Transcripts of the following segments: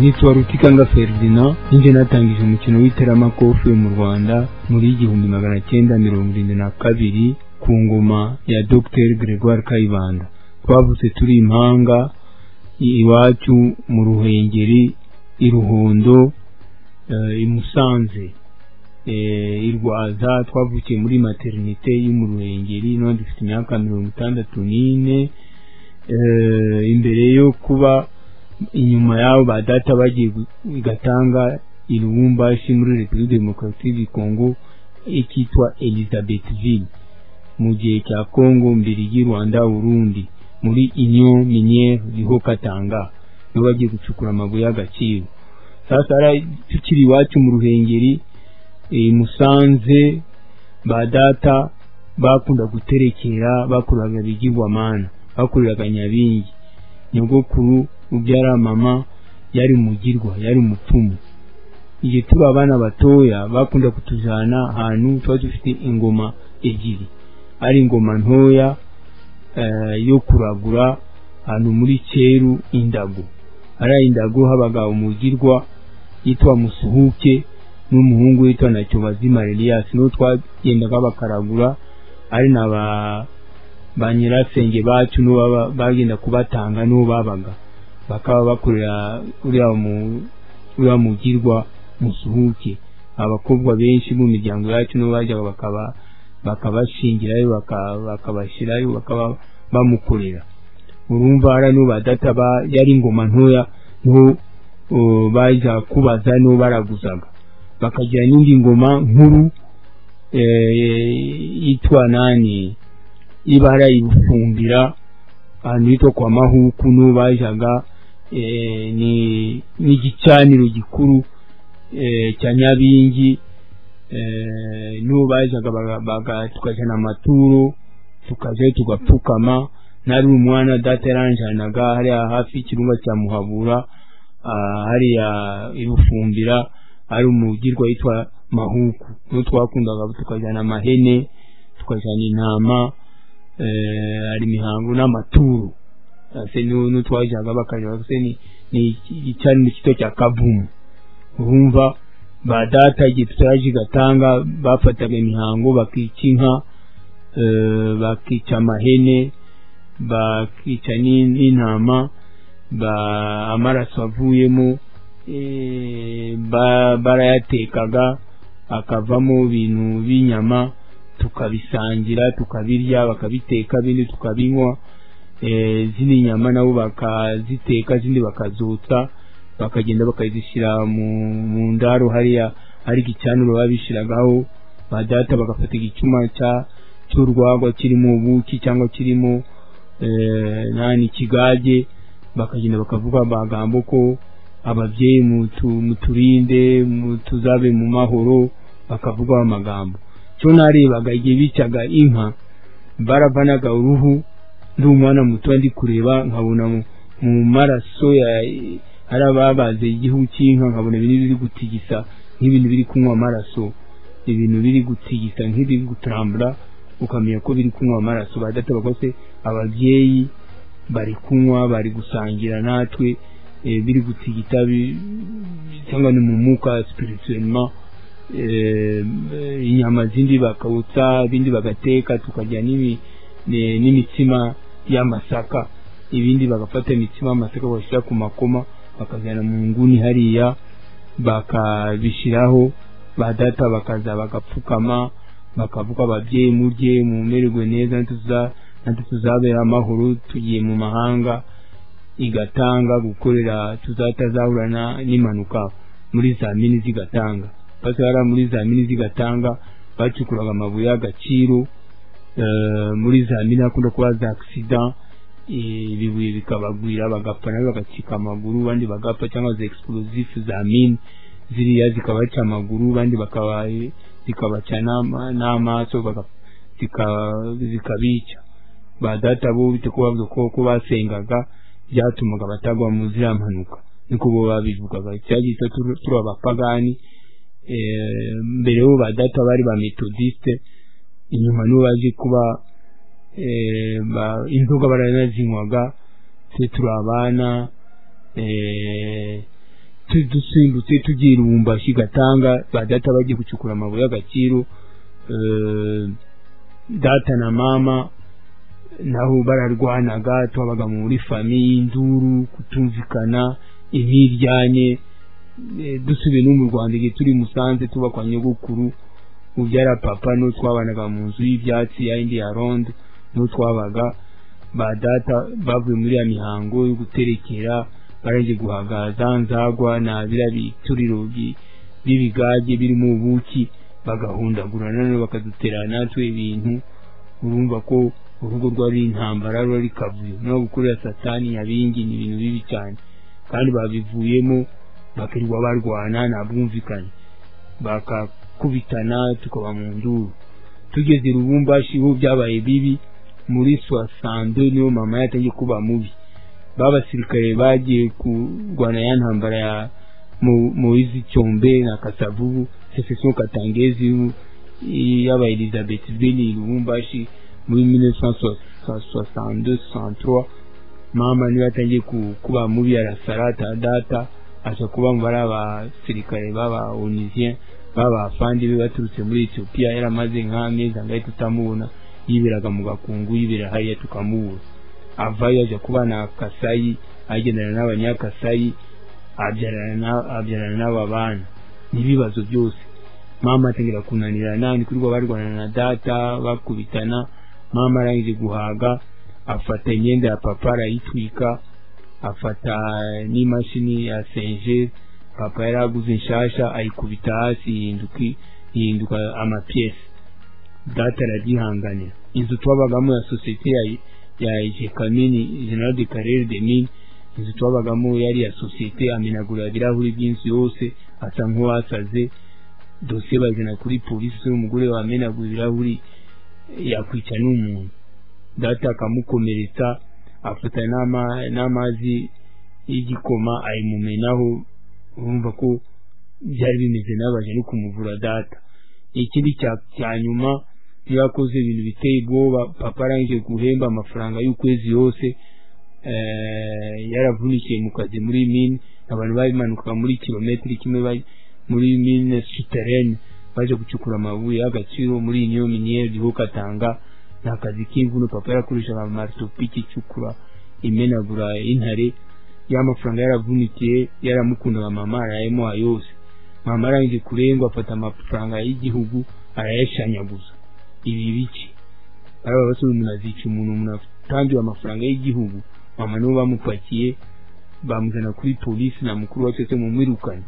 Nitwa Rutikanga Ferdinand, ninjye natangije umukino w'iteramakofe mu Rwanda muri 1972 ku ngoma ya Dr Gregoire Kayibanda. Twavutse turi impanga iwacu mu Ruhengeri, i Ruhondo, i Musanze, i Rwaza. Twavukiye muri maternité yo mu Ruhengeri, none dufite imyaka 64. Imbere yo kuba inyuma yabo ba data bagiye Gatanga i Lubumbashi muri République Démocratique du Congo, ikitwa Elizabethville mu gihe cya Congo Mbirigi, Rwanda, Burundi, muri Union Minière du Haut-Katanga, niho bagiye gucukura amabuye y'agaciro. Sasa tukiri iwacu mu Ruhengeri i Musanze, ba data bakunda guterekera, bakoraga ibigirwamana, bakoreraga Nyabingi. Nyogokuru ubyara mama yari mugirwa, yari umupfumu. Igihe tuba abana batoya bakunda kutujana ahantu tuba dufite ingoma ebyiri, ari ingoma ntoya yo kuragura ahantu muri Cyeru Indago. Ari Indago habaga umugirwa yitwa Musuhuke n'umuhungu witwa Nacyobazima Elias, niho twagendaga bakaragura, ari na ba nyirasenge bacu nibo bagenda kubatanga, niho babaga bakaba bakorera uriya mugirwa Musuhuke. Abakobwa benshi mu miryango yacu nibo bajyaga bakabashingirayo, bakabashyirayo, bakaba bamukorera. Urumva hariya niho ba data yari ingoma ntoya, niho bajya kubaza, niho baraguzaga. Bakagira n'indi ngoma nkuru yitwa nani, ibara ibufumbira ahantu hitwa kwa Mahuku, niho bajyaga, ni n'igicaniro gikuru cya Nyabingi, niho bajyaga tukajyana amaturo, tukajyayo tugapfukama. Nari umwana, data yaranjanaga hariya hafi y'ikirunga cya Muhabura, hariya ibufumbira ari umugirwa yitwa Mahuku, niho twakundaga tukajyana amahene, tukajyana intama, hari imihango n'amaturo. Ase niho twajyaga bakajya se ni igicaniro gito cya Kavumu. Urumva ba data igihe tutaraje Gatanga bafataga imihango, bakica inka, bakica amahene, bakica n'intama, amaraso avuyemo barayatekaga akavamo ibintu b'inyama, tukabisangira, tukabirya, bakabiteka, ibindi tukabinywa. Zindi nyama nabo bakaziteka, zindi bakazotsa, bakagenda bakazishyira mu ndaro hariya hari igicaniro babishyiragaho. Ba data bagafata igicuma cy'urwagwa kirimo ubuki cyangwa kirimo nani kigage, bakagenda bakavuga amagambo ko ababyeyi muturinde, tuzabe mu mahoro, bakavuga amagambo. Cyo narebaga igihe bicaga inka baravanaga uruhu, ndi umwana muto ndi kureba nkabona mu maraso hari ababaze igihu cy'inka, nkabona ibintu biri gutigisa nk'ibintu biri kunywa amaraso, ibintu biri gutigisa nk'ibiri gutrambura, ukamenya ko biri kunywa amaraso. Ba data bakose ababyeyi bari kunywa, bari gusangira natwe, biri gutigita cyangwa ni mu mwuka spirituellement. Inyama zindi bakawutsa, ibindi bagateka, tukarya n'imitsima y'amasaka, ibindi bagafata imitsima y'amasaka bagashyira ku makoma, bakajyana mu nguni hariya bakabishyiraho. Ba data bakaza bagapfukama, bakavuga ababyeyi murye mumererwe neza, natwe tuzabera amahoro, tugiye mu mahanga igatanga gukorera, tuzatazahurana n'impanuka muri za mini zigatanga. Basi hariya muri za mini zigatanga bacukuraga amabuye y'agaciro, muri za mini hakunda kuba za accident, ibibuye bikabagwira bagapfa, nabo bagacika amaguru, abandi bagapfa, cyangwa za explosif za mine ziriya zikabaca amaguru, abandi bakaba zikabaca n'amaso, zikabica. Ba data bo bite ko bavuga ko basengaga byatumaga batagwa mu ziriya mpanuka, niko bo babivugaga. Cyagiye turi abapagani mbere bo ba data bari ba methodiste, inyuma nibo baje kuba inzoga baranazinywaga, twe turi abana. Dusimbutse tugiye Lubumbashi Gatanga, ba data bagiye gucukura amabuye y'agaciro, data na mama naho bararwanaga. Twabaga muri famille induru, kutumvikana, imiryane. Dusubiye no mu Rwanda, igihe turi Musanze tuba kwa nyogokuru ubyara papa, no twabanaga mu nzu y'ibyatsi ya indi ya ronde, no twabaga. Ba data bavuye muri ya mihango yo guterekera, barangije guhagaza nzagwa na biriya bituriro by'ibigage birimo ubuki, bagahundagurana noneho bakadutera natwe ibintu. Urumva ko urugo rwari intambara, rwari kavuyo no gukorera satani nyabingi, ni ibintu bibi cyane. Kandi babivuyemo bakirirwa barwana, nta bwumvikane, bakakubitana, tukaba mu nduru. Tugeze i Lubumbashi ho byabaye bibi. Muri 62 niyo mama yatangiye kuba mubi. B'abasirikare bagiye kurwana ya ntambara ya Moise Tshombe na Kasavubu, sécession katangaise y'aba Elizabethville, Lubumbashi, muri 1962 63. Mama niwe yatangiye kuba mubi, arasarata data, aza kuba mu bari abasirikare b'aba onusiens, b'abafandi be baturutse muri Ethiopia. Yaramaze nk'amezi angahe tutamubona, yiberaga mu gakungu, yibera hariya tukamubura. Avayo aja kuba na Kasayi, agendana n'abanyakasayi, abyarana n'aba bana n'ibibazo byose. Mama atangira kunanirana, ni kuri barwana na data, bakubitana. Mama arangije guhaga afata imyenda ya papa arayitwika, afata n'imashini ya Singer papa yaraguze nshasha, ayikubita hasi ihinduka amapièces. Data arabyihanganira. Inzu twabagamo ya sosiyete ya Gécamines, Générale de Carrières des Mines, inzu twabagamo yari ya sosiyete, amenagura ibirahuri by'inzu yose, asa nk'uwasaze. Dosiye bayizana kuri polisi, umugore wamenagura ibirahuri yakwica n'umuntu. Data akamukomeretsa, afata n'amazi y'igikoma ayimumenaho. Urumva ko byari bimeze, nabaje no kumuvura data. Ikindi cya nyuma, niba akoze ibintu biteye ubwoba, papa arangije guhemba amafaranga y'ukwezi yose, yaravunikiye mu kazi muri mine, abantu babimanuka muri kilometero kimwe muri mine souterraine baje gucukura amabuye y'agaciro muri Union Minière du Haut-Katanga. Ni akazi k'imvune, papa yarakoreshaga marteau-pic icukura, imenagura intare. Y'amafaranga yaravunikiye, yaramukundaga mama, arayamuha yose. Mama arangije kurengwa afata amafaranga y'igihugu arayashanyaguza. Ibi biki araba basore, umuntu azica umuntu, umuntu atangiwe amafaranga y'igihugu. Mama nibo bamupakiye, bamuzana kuri polisi na mukuru wacu se mumwirukanye.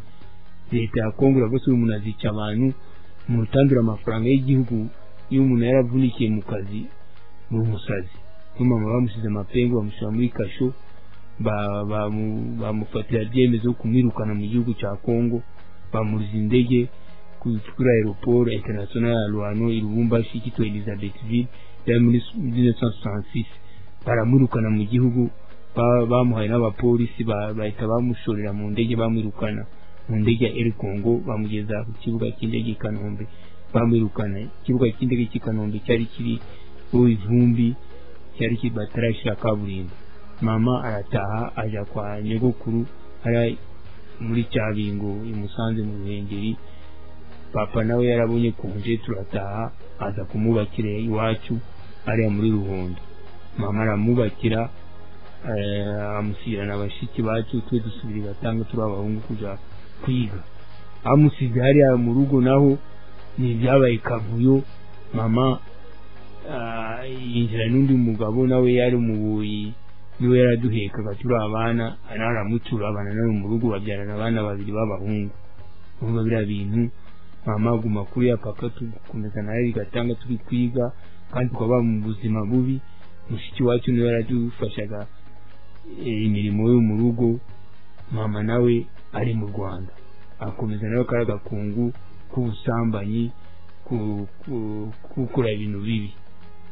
Leta ya Kongo iravuga umuntu azica abantu, umuntu utandura amafaranga y'igihugu iyo umuntu yaravunikiye mu kazi ni umusazi. Mama bamusize amapengu, bamushyira muri kasho, bamufatira ibyemezo kumwirukana mu gihugu cya Kongo, bamuriza indege kuri aéroport international ya Luano i Lubumbashi kitwa Elizabethville, yari muri 1966. Baramwirukana mu gihugu, bamuhaye n'abapolisi, bahita bamushorera mu ndege, bamwirukana mu ndege ya Air Congo, bamugeza ku kibuga cy'indege i Kanombe. Bamwirukana, ikibuga cy'indege cy'i Kanombe cyari kiri ivumbi, cyari batarashyira kaburimbo. Mama arataha, ajya kwa nyogokuru hariya muri Cyabingo i Musanze mu Ruhengeri. Papa nawe yarabonye congé, turataha, aza kumubakira iwacu hariya muri Ruhondo. Mama aramubakira, amushyira na bashiki bacu, twe dusubira i Gatanga turi abahungu kuja kwiga. Amusize hariya mu rugo naho ni ibyabaye kavuyo. Mama yinjira n'undi mugabo, nawe yari umuboyi, niwe yaraduhekaga turi abana, aramucura, abana nawe mu rugo, babyarana abana babiri b'abahungu. Urumva biriya bintu, mama aguma kuri ya papa, tugukomeza nawe bigatanga turi kwiga, kandi tukaba mu buzima bubi. Mushiki wacu niwe yaradufashaga imirimo yo mu rugo. Mama nawe ari mu Rwanda akomeza nawe kari agakungu k'ubusambanyi, gukora ibintu bibi.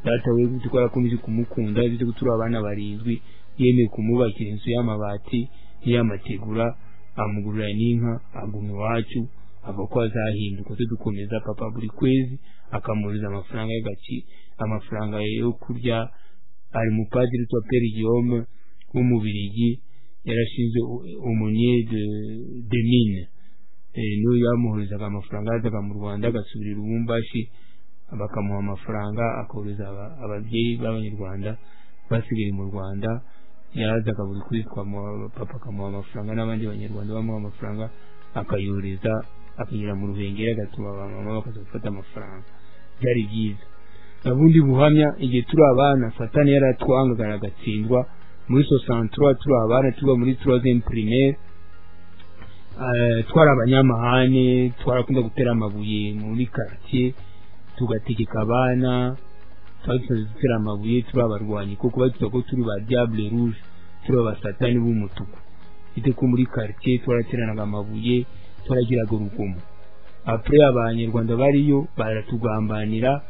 Data we twarakomeje kumukunda, bize ko turi abana barindwi, yemeye kumubakira inzu y'amabati n'iy'amategura, amugurira n'inka, aguma iwacu, ava ko azahinduka. Twe dukomeza, papa buri kwezi akamuriza amafaranga y'agaci, amafaranga yo kurya. Ari umupadiri witwa Père Guillaume w'umubirigi. Yarashinze aumônier de mine, niwe yamuherezaga amafaranga. Yazaga mu Rwanda agasubira i Lubumbashi, bakamuha amafaranga akohereza ababyeyi b'Abanyarwanda basigaye mu Rwanda. Yazaga buri kwezi kwa papa akamuha amafaranga, n'abandi Banyarwanda bamuha amafaranga, akayohereza, akagera mu Ruhengeri agatuma abamama bakaza gufata amafaranga. Byari byiza. Ubundi buhamya, igihe turi abana, Satani yaratwangaga agatsindwa. Muri 63, turi abana, tuba muri troisième primaire, twari abanyamahane, twarakunda gutera amabuye muri quartier, tugategeka abana. Twari tumaze gutera amabuye, turi abarwanyi kuko batwita ko turi ba diable rouge, turi abasatani b'umutuku. Bite ko muri quartier twarateranaga amabuye, twaragiraga urugomo. Après Abanyarwanda bariyo baratugambanira.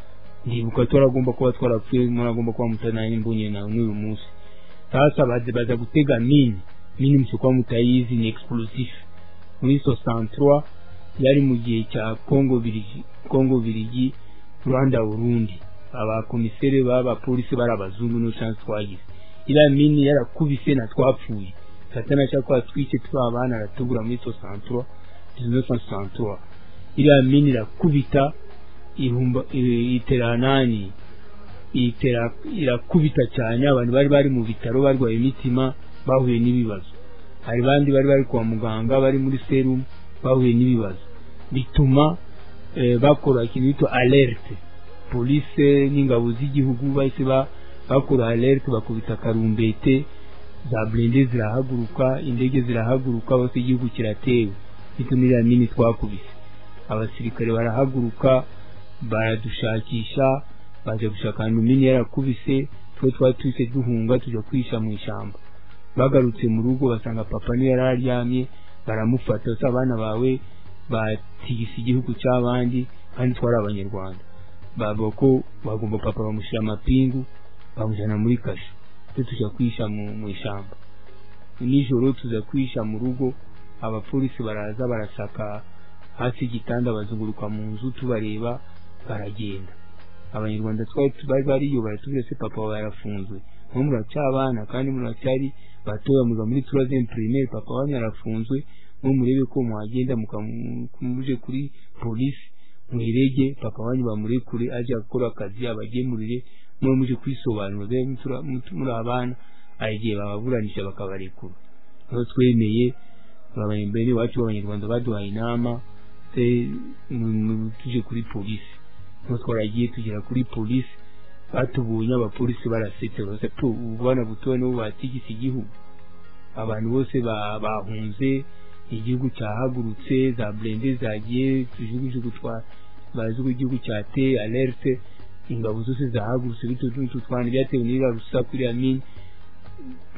Ndibuka twaragomba kuba twarapfuye, muragomba kuba mutanaye mbonye na n'uyu munsi. Sasa baza gutega mine. Mine msikuwa mutayizi, ni explosif. Muri 63 yari mu gihe cya Congo Birigi, Congo Birigi, Rwanda, Burundi. Abakomisere b'abapolisi bari abazungu. No chance twagize, iriya mine yarakubise na twapfuye. Satani ashaka ko atwice turi abana, aratubura. Muri 63, 1963, iriya mine irakubita, ihumba, itera nani, itera, irakubita cyane. Abantu bari mu bitaro barwaye imitima bahuye n'ibibazo. Hari bandi bari kwa muganga, bari muri serum, bahuye n'ibibazo, bituma bakora ikintu bita alerte. Police n'ingabo z'igihugu bahise bakora alerte, bakubita karumbete, za blindés zirahaguruka, indege zirahaguruka, bose igihugu kiratewe. Bituma iriya mine twakubise, abasirikare barahaguruka, baradushakisha, baje gushaka ahantu mine yarakubise. Twe twari tuhise duhunga, tujya kwihisha mu ishyamba. Bagarutse mu rugo basanga papa niwe yari aryamye, baramufata: "Bose abana bawe batigise igihugu cy'abandi." Kandi twari Abanyarwanda. Bavuga ko bagomba papa bamushyira amapingu, bamujyana muri kasho. Twe tujya kwihisha mu ishyamba. Nijoro tuza kwihisha mu rugo, abapolisi baraza, barasaka hasi y'igitanda, bazunguruka mu nzu tubareba, baragenda. Abanyarwanda twari bari bariyo baratubwira: "Se papa wawe yarafunzwe, mwe muracyabana kandi muracyari batoya, muza muri troisième primaire, papa wanyu arafunzwe, mwe murebe ko mwagenda mukamuje kuri polisi mwirege, papa wanyu bamurekure aje gukora akazi abagemurire, mwe muje kwisobanura muri abana." Igihe bababuranisha bakabarekura. Aho twemeye, mbere iwacu b'Abanyarwanda baduhaye inama, tuje kuri polisi. Niho twaragiye, tugera kuri polisi, batubonye abapolisi barasetse, bose ubwana butoya nibo batigise igihugu. Abantu bose bahunze, igihugu cyahagurutse, za blindés zagiye, tujugujugu twa bazi ko igihugu cyateye alerte, ingabo zose zahagurutse, bityo twana byatewe n'iriya rusaku, iriya mine.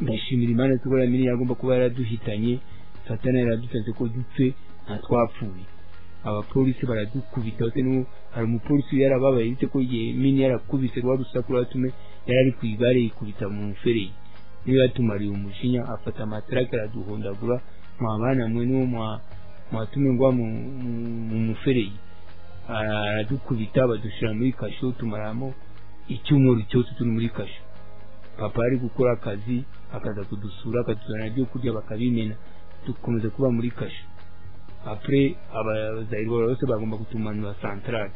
Ndashimira Imana ko iriya mine yagomba kuba yaraduhitanye, Satani yaradutanze ko dupfe, nta twapfuye. Abapolisi baradukubita bose. N'ubu hari umupolisi yarababaye bite ko igihe mine yarakubise, rwa rusaku rwatume yari ari ku igare yikubita mu muferege, niyo yatumariye umujinya, afata amatarake araduhondagura: "Mwabana mwe, niwo mwatume ngwa mu muferege." Aradukubita, badushyira muri kasho, tumaramo icyumweru cyose turi muri kasho. Papa ari gukora akazi, akaza kudusura, akatuzanira ibyo kurya bakabimena, dukomeza kuba muri kasho. Après Abazayirwa bose bagomba kutumanura centrale.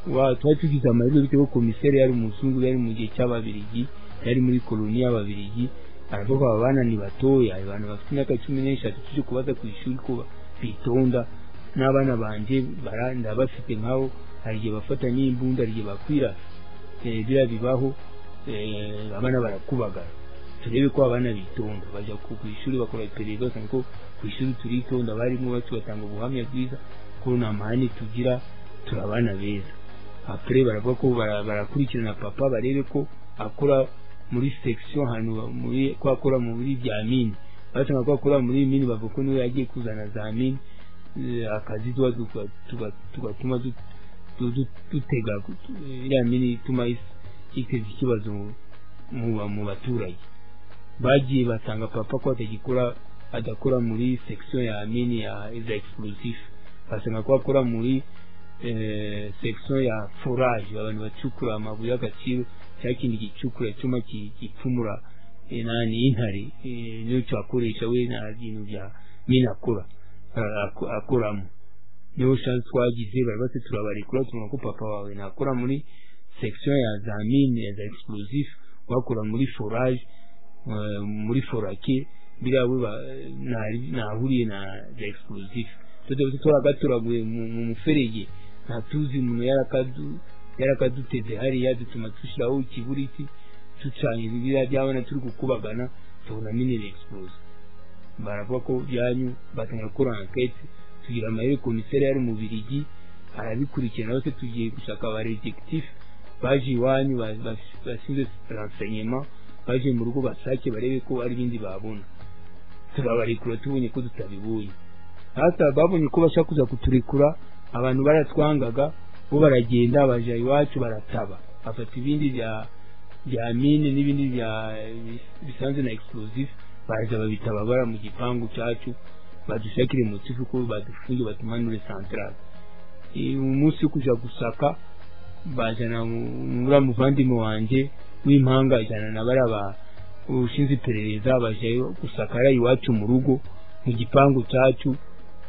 Twari tugize amahirwe bitewe ko komiseri yari umuzungu, yari mu gihe cy'Ababirigi, yari muri koloni y'Ababirigi. Aravuga: "Aba bana ni batoya, abantu bafite imyaka 13, tuje kubaza ku ishuri ko bitonda. N'abana banje ndabafite nkabo, hari igihe bafata n'imbunda, hari igihe bakwira, biriya bibaho, abana barakubagara. Turebe ko abana bitonda." Bajya ku ishuri, bakora iperereza, basanga ko ku ishuri turitonda. Abarimu bacu batanga ubuhamya bwiza ko nta mahane tugira, turi abana beza. Après baravuga ko barakurikirana papa, barebe ko akora muri section ahantu muri ko akora muri bya mine. Basanga ko akora muri mine, bavuga ko niwe yagiye kuzana za mine, akazi tugatuma dutega iriya mine ituma iteza ikibazo mu baturage. Bagiye basanga papa ko atagikora, adakora muri section ya mine ya za explosif, basanga ko akora muri section ya forage, abantu bacukura amabuye y'agaciro, cya kindi gicukura icyuma gipfumura. nani intare niyo cyakoresha we nta bintu bya minakora akoramo. Niyo chance twagize, bari base turabarekura, tubona ko papa wawe nakora muri section ya za mine ya za explosif, wakora muri forage, muri forake, biriya we nahuriye na za explosif. Tutose twaragaturagwe mu muferege, ntatuzi umuntu yarakaduteze hariya, dutuma dushiraho ikiburiti tucanye biriya byabona turi gukubagana, tubona mine explose. Baravuga ko byanyu batangira gukora enquête, tugira amahirwe komiseri yari mu Birigi arabikurikirana bose. Tugiye gushaka aba detective baje iwanyu bashinzwe renseignement, baje mu rugo basake barebe ko ari ibindi babona. Turabarekura tubonye ko tutabibonye. Hata babonye ko bashaka kuza kuturekura, abantu baratwangaga bo baragenda baja iwacu barataba, bafata ibindi bya mine n'ibindi bya bisanzwe na explosif, baraza babitaba bara mu gipangu cyacu, badushakire motifu ko badufunge batumanure central. Umunsi wo kuja gusaka bajana muri muvandimwe wanjye w'impanga, ajana na baraba ushinzwe iperereza, bajayo gusaka ari iwacu mu rugo mu gipangu cyacu,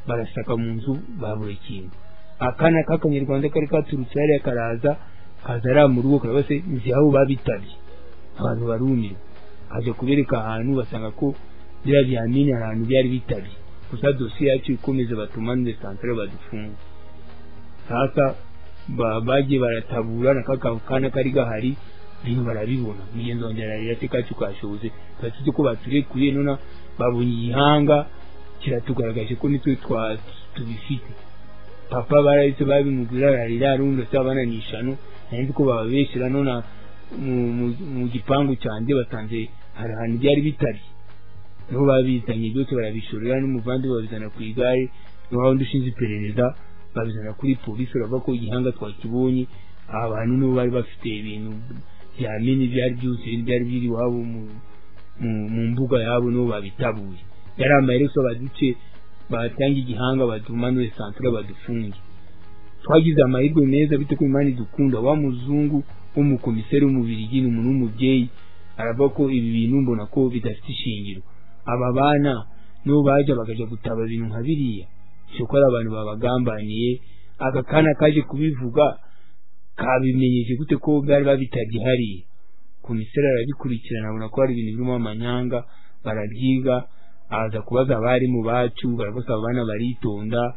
barasaka mu nzu babura ikintu. Akana k'akanyarwanda kari katurutse hariya karaza kaza ari mu rugo, karabase nzi aho babitabye, abantu barumirwa. Kaje kubereka ahantu basanga ko biriya bya mine ahantu byari bitabye. Gusa dosiye yacu ikomeza batumanure central badufunge. Sasa bagiye baratabura na kana kari gahari, ibintu barabibona. Mugenzi wanjye ararira ati kacu kashoboze, tuzi ko baturekuye none babonye igihanga kiratugaragaje ko nitwe tubifite. Papa barahise babimubwira ararira, arumva se abana ni ishano, nari ko bababeshyira none mu gipangu cyanjye batanze hari ahantu byari bitari, niho babizanye byose barabishorera, n'umuvandimwe babizana ku igare, niho wundi ushinzwe iperereza babizana kuri polisi, baravuga ko igihanga twakibonye. Abantu nibo bari bafite ibintu bya mini byari byuzuye, byari biri iwabo mu mbuga yabo, nibo babitabuye. Yari amaherezo baduce batanga igihanga badumanure centre badufunge. Twagize amahirwe meza bite ko Imana idukunda. Wa muzungu w'umukomiseri w'umubirigi ni umuntu w'umubyeyi, aravuga ko ibi bintu mbona ko bidafite ishingiro. Aba bana nibo baje bakaja gutaba ibintu nka biriya, siko ari abantu babagambaniye. Aka kana kaje kubivuga kabimenyeje gute ko bari babitabye hariya? Komiseri arabikurikirana abona ko hari ibintu birimo amanyanga, barabyiga, aza kubaza abarimu bacu, barabasaba abana baritonda,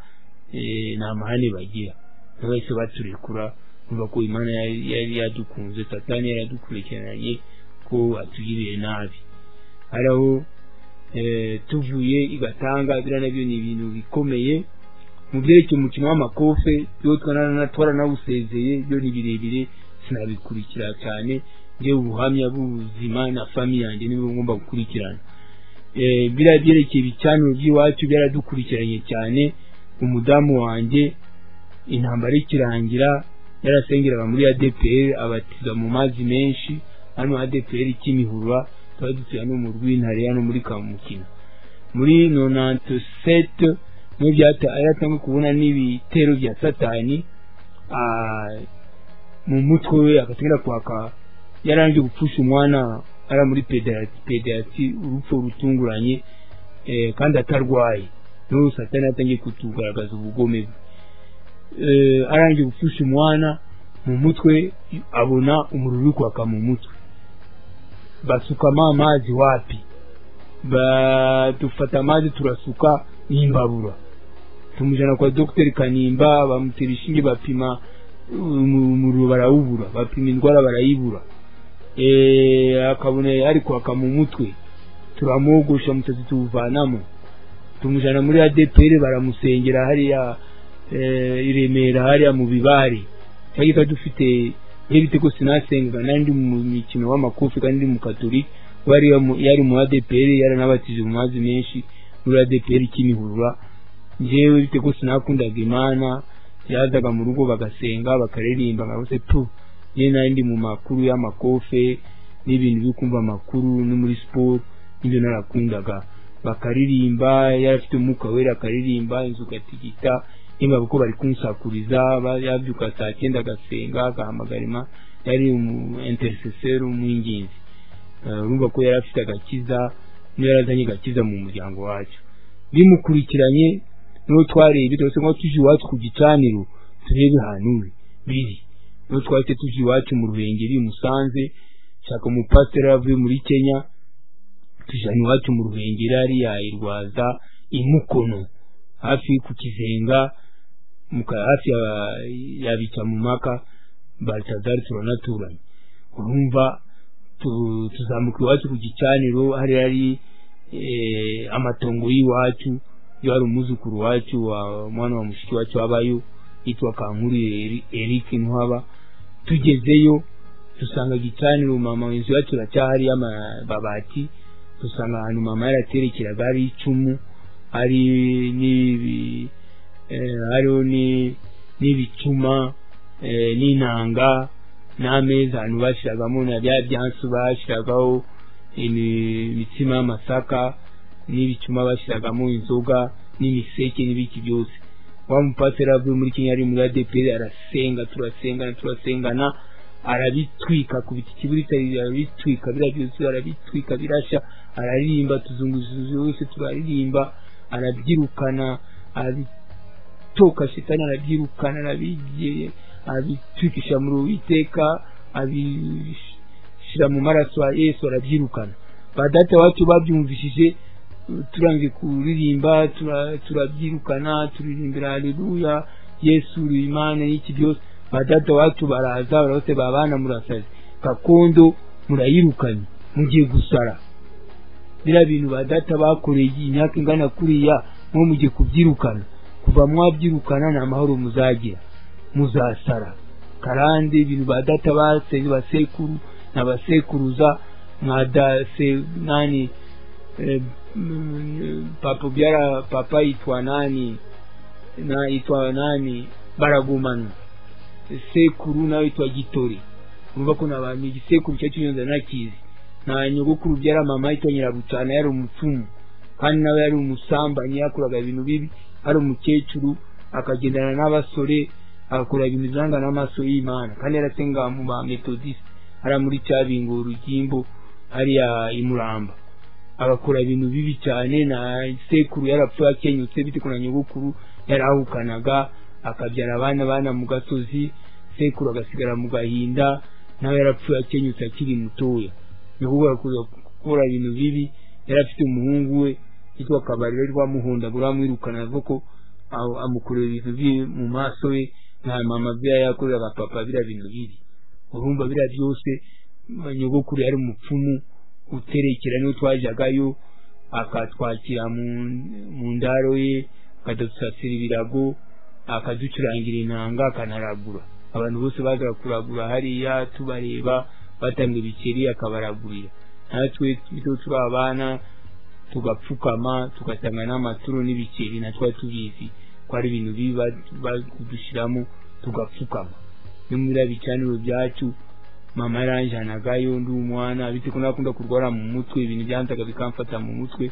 nta mahane bagira, bahise baturekura. Kumva ko Imana yari yadukunze, Satani yari yadukurikiranye ko atugiriye nabi. Hariho tuvuye igatanga biriya nabyo ni ibintu bikomeye mu byerekeye umukino w'amakofe, byo twaranawusezeye, byo ni birebire sinabikurikira cyane. Njyewe ubuhamya bw'ubuzima na famiye yanjye nibwo ngomba gukurikirana. Biriya byerekeye ibicaniro by'iwacu byaradukurikiranye cyane. Umudamu wanjye intambara ikirangira yarasengeraga muri ADPR, abatiza mu mazi menshi hano ADPR Kimihurura, twari dutuye hano mu Rwintare hano muri Kamukina. Muri 97 niho yaratangiye kubona n'ibitero bya Satani mu mutwe we, agatangira kwaka. Yarangije gupfusha umwana ari muri pediatri, urupfu rutunguranye, kandi atarwaye. Niho Satani yatangiye kutugaragaza ubugome bwe. Arangije gupfusha umwana mu mutwe, abona umuriro uri kwaka mu mutwe, basukamo amazi wapi, badufata amazi turasuka n'imbabura, tumujana kwa Dr Kanimba, bamutera ishinge, bapima umuriro barawubura, bapima indwara barayibura. Akabona ari kwaka mu mutwe, turamwogosha umusatsi tuwuvanamo, tumujana muri ADPR, baramusengera hariya i Remera hariya mu Bibare. Twari dufite nk'ibite ko sinasenga nandi mu mikino w'amakofi kandi ndi mu Katolika, yari mu ADPR, yaranabatije mu mazi menshi muri ADPR Kimihurura. Njyewe bite ko sinakundaga Imana, yazaga mu rugo bagasenga bakaririmba nkabose tu. Njye nandi mu makuru y'amakofe n'ibintu byo kumva amakuru no muri sport nibyo narakundaga, bakaririmba, yarafite umwuka wera akaririmba, inzu gatigita nimba kuko bari kunsakuriza. Yabyuka saa 9 agasenga agahamagara Imana, yari umu intercesseur umwinginzi. Urumva ko yari afite agakiza, niyo yarazanye agakiza mu muryango wacu. Bimukurikiranye n'uwo twarebye twese ngo tuje iwacu ku gicaniro turebe ahantu biri, n'uwo twahise tuje iwacu mu Ruhengeri Musanze, shaka umupasiteri avuye muri Kenya, tujana iwacu mu Ruhengeri hariya i Rwaza i Mukono hafi ku Kizenga, hafi ya Bicamumaka Baltazar, turanaturanye. Urumva tuzamuka iwacu ku gicaniro, hari hari amatongo y'iwacu, iyo hari umuzukuru wacu wa mwana wa mushiki wacu wabayo yitwa Kankuru Eric Ntwaba. Tugezeyo dusanga gicaniro mama inzu yacu iracyahari y'amabati, dusanga ahantu mama yaraterekeraga hari icumu, hari n'ibi hariho n'ibicuma n'inanga n'ameza, ahantu bashiragamo na bya byansi bashiragaho imitsima y'amasaka n'ibicuma bashiragamo inzoga n'imiseke n'ibiki byose. Wa mupasiteri avuye muri Kenya ari muri ADEPR, arasenga, turasengana turasengana, arabitwika ku biti kiburita, arabitwika biriya byose, arabitwika birasha, araririmba, tuzunguza yose turaririmba, arabyirukana, arabitoka shetani, arabyirukana, arabigiye, abitwikisha muri Uwiteka, abishyira mu maraso ya Yesu, arabyirukana. Ba data wacu babyumvishije, turangiye kuririmba, turabyirukana, turirimbira haleluya Yesu uri Imana n'iki byose. Ba data wacu baraza barose, babana murasaze gakondo murayirukanye, mugiye gusara. Biriya bintu ba data bakoreye imyaka ingana kuriya, mwo mugiye kubyirukana. Kuva mwabyirukana nta mahoro muzagira, muzasara karande. Ibintu ba data basenze basekuru n'abasekuruza nka dase nani papa byara papa yitwa nani na yitwa nani Baragumana, sekuru nawe yitwa Gitori. Urumva ko nabantu igisekuru cyacu nyonza nakizi. Na nyogokuru byara mama yitwa Nyirabucana, yari umupfumu kandi nawe yari umusambanyi, yakoraga ibintu bibi, ari umukecuru akagendana n'abasore, agakora ibintu byanga n'amaso y'Imana, kandi yarasenga mu ba Methodiste hariya muri Cyabingo Urugimbo hariya i Muramba, agakora ibintu bibi cyane. Na sekuru yarapfuye akenyutse bitewe na nyogokuru yarahukanaga, akabyara abana bana mu gasozi, sekuru agasigara mu gahinda, nawe yarapfuye akenyutse akiri mutoya. Nyogokuru agakuza gukora ibintu bibi, yari afite umuhungu we yitwa Kabariro rwamuhondagura amwirukana, avuga ko amukorera ibintu bibi mu maso ye, nta mama bya yakoreraga papa biriya bintu bibi. Urumva biriya byose nyogokuru yari umupfumu uterekera, niho twajyagayo akatwakira mu ndaro ye, akadusasira ibirago, akaducurangira inanga, akanaragura. Abantu bose bazaga kuragura hariya tubareba, batanga ibiceri akabaragurira. Natwe turi abana tugapfukama tugatanga n'amaturo n'ibiceri, natwe tubizi ko ari ibintu bibi bakudushyiramo, tugapfukama. No muri bicaniro byacu mama yaranjanagayo ndi umwana, bite ko nakunda kurwara mu mutwe, ibintu byanzaga bikamfata mu mutwe,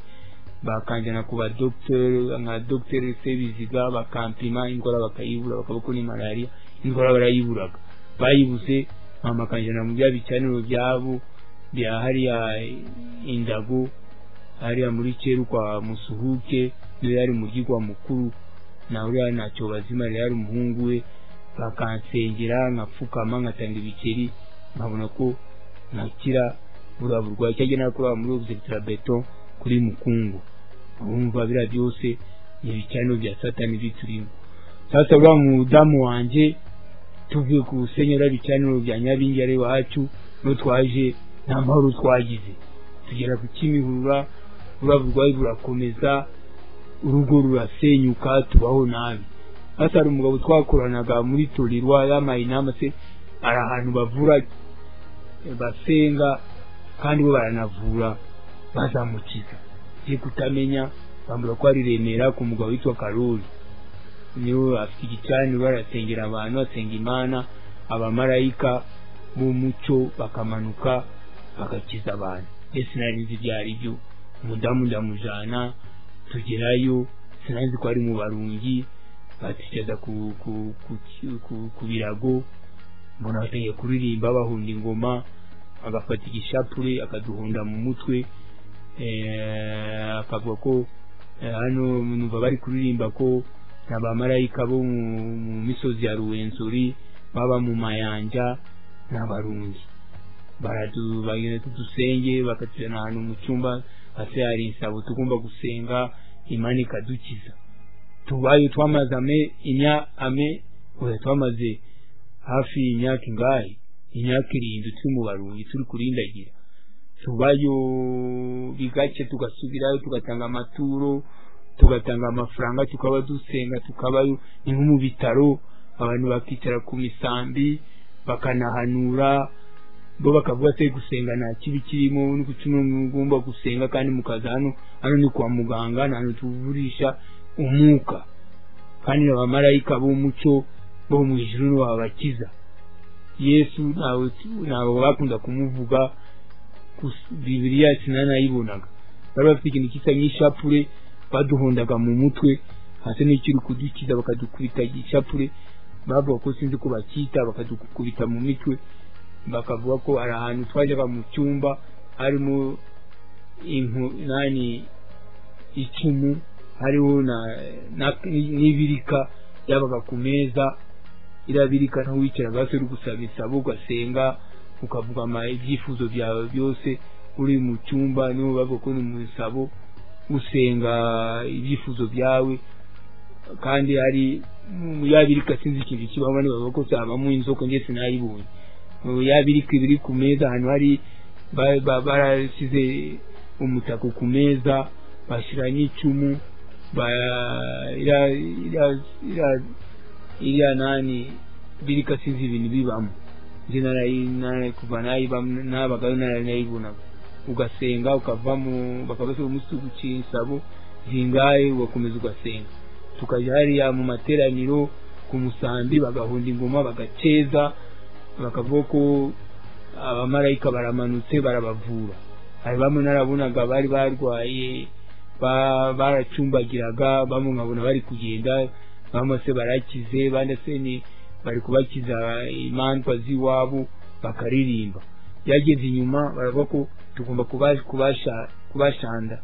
bakanjana ku ba docteur nka Dr Sebiziga, bakampima indwara bakayibura, bakavuga ko ni malaria, indwara barayiburaga, bayibuze. Mama akanjana mu bya bicaniro byabo bya hariya Indago, hariya muri Cyeru kwa Musuhuke, niwe yari umugirwa mukuru, na uriya ntacyo bazima yari umuhungu we, bakansengera nkapfukama nkatanga ibiceri, nkabona ko nkakira buriya burwayi. Cyangwa nakora muri Observatoire Beton kuri Mukungu. Urumva biriya byose ni ibicaniro bya Satani biturimo. Sasa uriya mudamu wanjye tuvuye ku rusenyero ibicaniro bya Nyabingi ari iwacu, no twaje nta mahoro twagize, tugera ku Kimihurura, buriya burwayi burakomeza, urugo rurasenyuka, tubaho nabi. Sasa hari umugabo twakoranaga muri Torirwa yamaye inama, se ari ahantu bavura basenga kandi bo baranavura, bazamukiza. Ngiye kutamenya, bambura ko ari Remera ku mugabo witwa Karoli, niwe afite igicaniro, barasengera abantu, basenga Imana, abamarayika b'umucyo bakamanuka bagakiza abantu. Ese sinari nzi ibyo ari byo. Umudamu ndamujana tugerayo, sinari nzi ko ari mu Barungi, baticaza ku birago, mbona batangiye kuririmba bahunda ingoma, agafata igishapure akaduhonda mu mutwe, akavuga ko hano numva bari kuririmba ko n'abamarayika bo mu misozi ya Ruwenzori baba mu Mayanja n'Abarundi, bagenda tudusenge, bakatujyana ahantu mu cyumba hasi hari insabo tugomba gusenga Imana ikadukiza. Tubayo twamaze twamaze hafi imyaka ingahe, imyaka 7 turi mu Barundi turi kurindagira. Tubayo bigace tugasubirayo, tugatanga amaturo, tugatanga amafaranga, tukaba dusenga, tukabayo ni nko mu bitaro, abantu bakicara ku misambi bakanahanura, bo bakavuga se gusenga nta kibi kirimo, n'ugomba gusenga kandi mukaza hano, hano ni kwa muganga, nta hantu tuvurisha umwuka, kandi abamarayika b'umucyo bo mu ijuru babakiza. Yesu ntabwo bakunda kumuvuga, Bibiliya sinanayibonaga, bari bafite ikintu gisa nk'ishapure baduhondaga mu mutwe hasi n'ikiri kudukiza, bakadukubita ishapure, bavuga ko sinzi ko bakita, bakadukubita mu mitwe, bakavuga ko ari ahantu twajyaga mu cyumba harimo nani icumu, hariho n'ibirika yabaga ku meza, irabirika naho wicaraga hasi uri gusaba isabo, ugasenga ukavuga ibyifuzo byawe byose uri mu cyumba, niho bavuga ko ni mu isabo usenga ibyifuzo byawe, kandi hari yabirika sinzi ikintu kibaho, bane bavuga ko habamo inzoka, njye sinayibonye. Yabirika ibiri ku meza, ahantu hari barasize umutako ku meza, bashyira n'icumu, iriya nani birika sinzi ibintu bibamo, njye kuva nabagayo narayibonaga. Ugasenga ukavamo, bakabasaba umunsi uguciye insabo zingahe, ugakomeza ugasenga. Tukajya hariya mu materaniro ku musambi, bagahonda ingoma, bagaceza, bakavuga ko abamarayika baramanutse barabavura. Hari bamwe narabonaga bari barwaye, baracumbagiraga, bamwe nkabona bari kugenda, bamwe se barakize, bandi se ni bari kubakiza imandwa z'iwabo, bakaririmba. Yageze inyuma baravuga ko tugomba kubashandaga,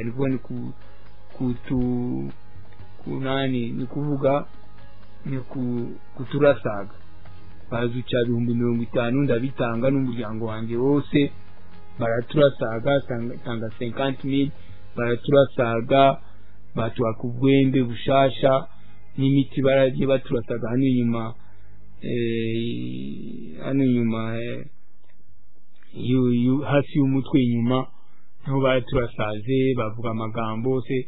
ni kuvuga ni kuvuga ni kuturasaga. Bazuca 50,000 ndabitanga n'umuryango wanjye wose, baraturasaga, tanga 50,000, baraturasaga, batuha ku bwembe bushasha n'imiti baragiye baturasaga hano inyuma, hano inyuma hasi y'umutwe inyuma niho baraturasaze, bavuga amagambo se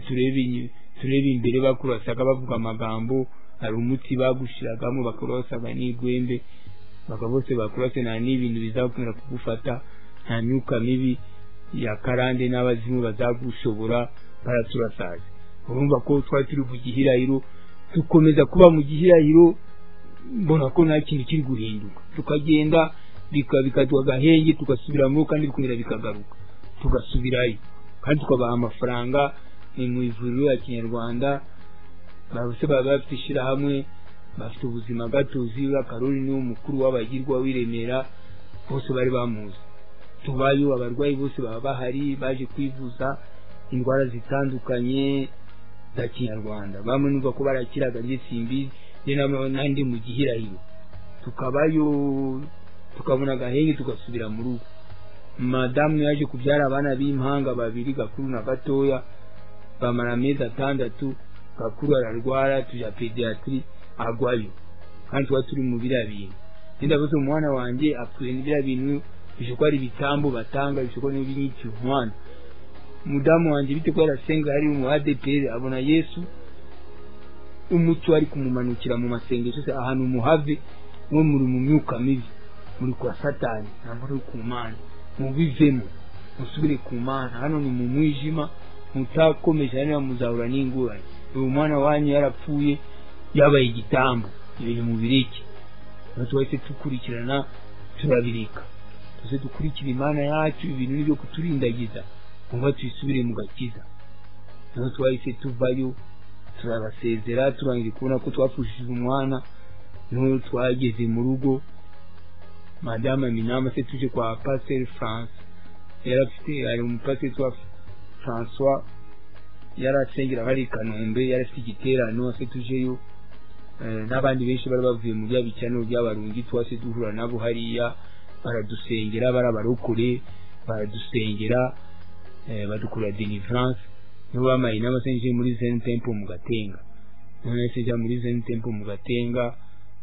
turebe imbere, bakurasaga bavuga amagambo, hari umuti bagushiragamo bakurasaga n'igwembe, bakabose bakurase, nta n'ibintu bizakomera kugufata, nta myuka mibi ya karande n'abazimu bazagushobora, baraturasaze. Urumva ko twari turi mu gihirahiro, dukomeza kuba mu gihirahiro, mbona ko nta kintu kiri guhinduka, tukagenda bikaduha agahenge, tugasubira mu kandi bikongera bikagaruka, tugasubirayo, kandi tukabaha amafaranga. Ni mu ivuriro ya Kinyarwanda, bose baba bafite ishyirahamwe, bafite ubuzima gatozi, Karoli ni umukuru w'abagirwa w'i Remera, bose bari bamuzi. Tubayo abarwayi bose baba bahari, baje kwivuza indwara zitandukanye za Kinyarwanda, bamwe numva ko barakiraga, njye simbizi, njye nandi mu gihirahiro. Tukabayo tukabona agahenge, tugasubira mu rugo. Madamu yaje kubyara abana b'impanga babiri, gakuru na gatoya, bamara amezi 6, gakuru ararwara, tuja pediatri agwayo, kandi tuba turi mu biriya bintu. Ndavuze umwana wanjye apfuye n'ibiriya bintu, bishobora ari ibitambo batanga, bishobora n'ibinyica umwana. Mudamu wanjye bite ko yarasenga, hari mu ADPR, abona Yesu umucyo ari kumumanukira mu masengesho, se ahantu muhave mwe muri mu myuka mibi, muri kwa Satani, ntabwo muri ku Mana, mubivemo musubire ku Mana, hano ni mu mwijima, mutakomeje hano muzahura n'ingorane. Uyu mwana wanyu yarapfuye, yabaye igitambo, ibintu mubireke. Twese tukurikirana turabireka, tuze dukurikira Imana yacu, ibintu nibyo kuturindagiza ngo tuyisubire mu gakiza. Twahise tuvayo, turabasezera, turangije kubona ko twapfushije umwana, Niho twageze mu rugo, madame Minama se tuje kwa Pasteur France, yarafite ari umupasiteri witwa François, yarasengera hari i Kanombe, yarafite igiterano se tujeyo, n'abandi benshi bari bavuye mu bya bicano by'abarungi, twase duhura nabo hariya, baradusengera, barabarokore baradusengera, badukura deliverance. Niho bamaye inama se nje muri Zen Temple mu Gatenga. None se njya muri Zen Temple mu Gatenga,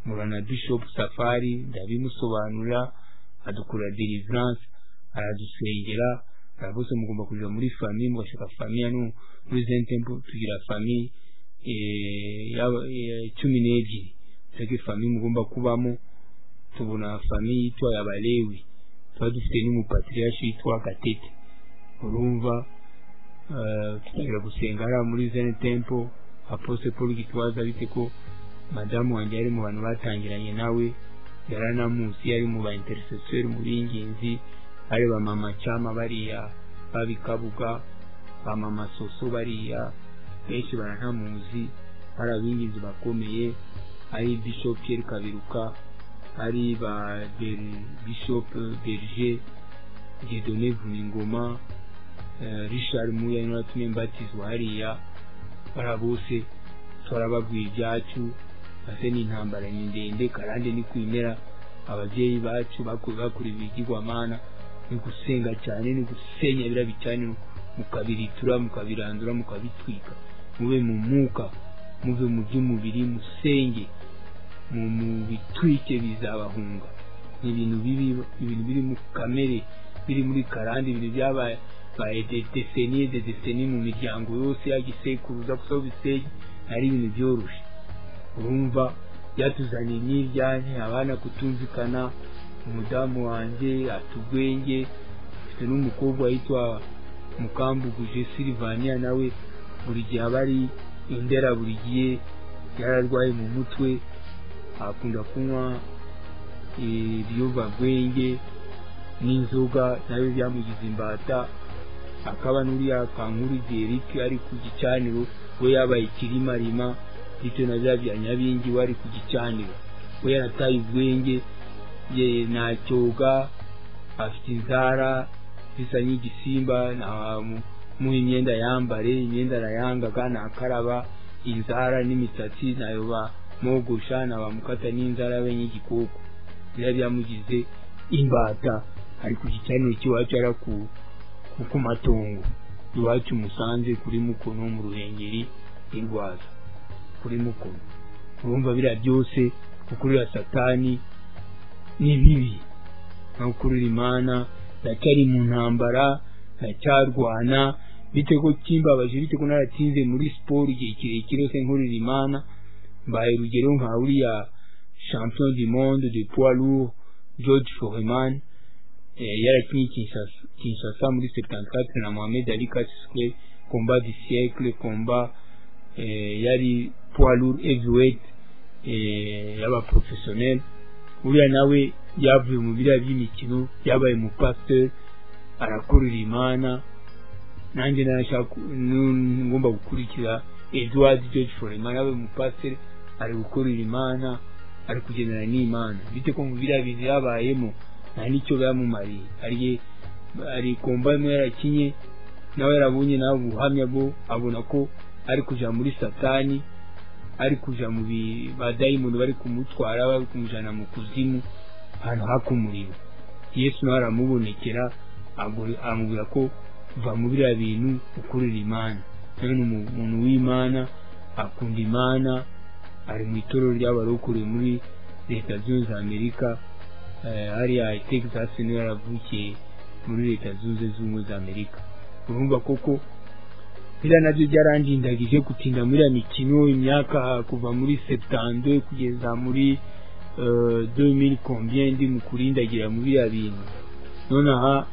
murana Bishop Safari, ndabimusobanura, adukura deliverance, aradusengera, bose mugomba kuja muri famille, mugashaka famille hano muri Zen Temple. Tugira famille 12, tuge famille mugomba kubamo. Tubona famille yitwa y'Abalewi, tuba dufite n'umupatriarche yitwa Gatete. Urumva tutangira gusenga hariya muri Zen Temple. Apostle Paul Gitwaza, bite ko madamu wanjye yari mu bantu batangiranye nawe, yaranamuzi, yari mu ba intercesseur, mu b'ingenzi, ari ba mama Chama bariya babikabuga, ba mama Soso bariya benshi baranamuzi, ari ab'ingenzi bakomeye, ari Bishop Pierre Kabiruka, ari ba Bishop Berger, Dieudonné Vuningoma, Richard Muya niwe watumye mbatizwa hariya. Bara bose twarababwiye ibyacu, ase n'intambara ni ndende, karande ni kwimera. Ababyeyi bacu bakora ibigirwamana, ni gusenga cyane, ni gusenya biriya bicaniro, mukabiritura, mukabirandura, mukabitwika, mube mu mwuka, muve mu by'umubiri, musenge mu bitwike, bizabahunga. Ni ibintu bibi, ibintu biri mu kamere, biri muri karande, ibintu byabaye des décennies, des décennies mu miryango yose ya gisekuruza, gusa bisenge ari ibintu byoroshe. Urumva byatuzaniye imyiryane, abana kutumvikana, umudamu wanjye atubwenge, mfite n'umukobwa witwa Mukambuguje Silvania, nawe buri gihe aba ari indera, buri gihe yararwaye mu mutwe, akunda kunywa ibiyobyabwenge n'inzoga, nawe byamugize imbata. Akaba n'uriya Kankuru Eric ari ku gicaniro, we yabaye ikirimarima, bityo na bya bya Nyabingi we ari ku gicaniro, we yarataye ubwenge, ye ntacyoga, afite inzara bisa nk'igisimba, ntamuha imyenda yambare, imyenda arayangaga, ntakaraba, inzara n'imisatsi nayo bamwogosha, ntabamukata n'inzara we nk'igikoko, biriya byamugize imbata. Ari ku gicaniro cy'iwacu, ari ku matongo iwacu Musanze kuri Mukono, mu Ruhengeri irwaza kuri Mukono. Urumva biriya byose gukurira Satani ni bibi, no gukurira Imana. Ndacyari mu ntambara, ndacyarwana, bite ko kimbabaje, bite ko naratinze muri siporo igihe kirekire se nkurira Imana. Mbaye urugero nka uriya champion du monde de poids lourd George Foreman, yarakinye Kinshasa muri 74 na Mohamed Ali Cassius, combat du siècle, combat yari poids lourd heavyweight y'aba professionnel. Uriya nawe yavuye mu biriya by'imikino, yabaye mu pasteur, arakorera Imana. Nanjye narashaka ngomba gukurikira Edward George Foreman, yabaye mu pasteur, ari gukorera Imana, ari kugendana n'Imana. Bite ko mu biriya bintu yabayemo nta n'icyo byamumariye, ari komba imwe yarakinye, nawe yarabonye nawe ubuhamya bwo abona ko ari kuja muri Satani, ari kuja mu badayimoni, bari kumutwara, bari kumujana mu kuzimu ahantu haka umuriro. Yesu nawe aramubonekera, amubwira ko va mu biriya bintu ukorera Imana. Nawe ni umuntu w'Imana, akunda Imana, ari mu itorero ry'abarokore muri Leta Zunze za Amerika, hariya Texas, niwe yaravukiye muri Leta Zunze Z'Ubumwe za Amerika. Urumva koko biriya nabyo byarandindagije gutinda muri ya mikino, imyaka kuva muri 72 kugeza muri 2000 combien, ndi mu kurindagira muri biriya bintu. Nonaha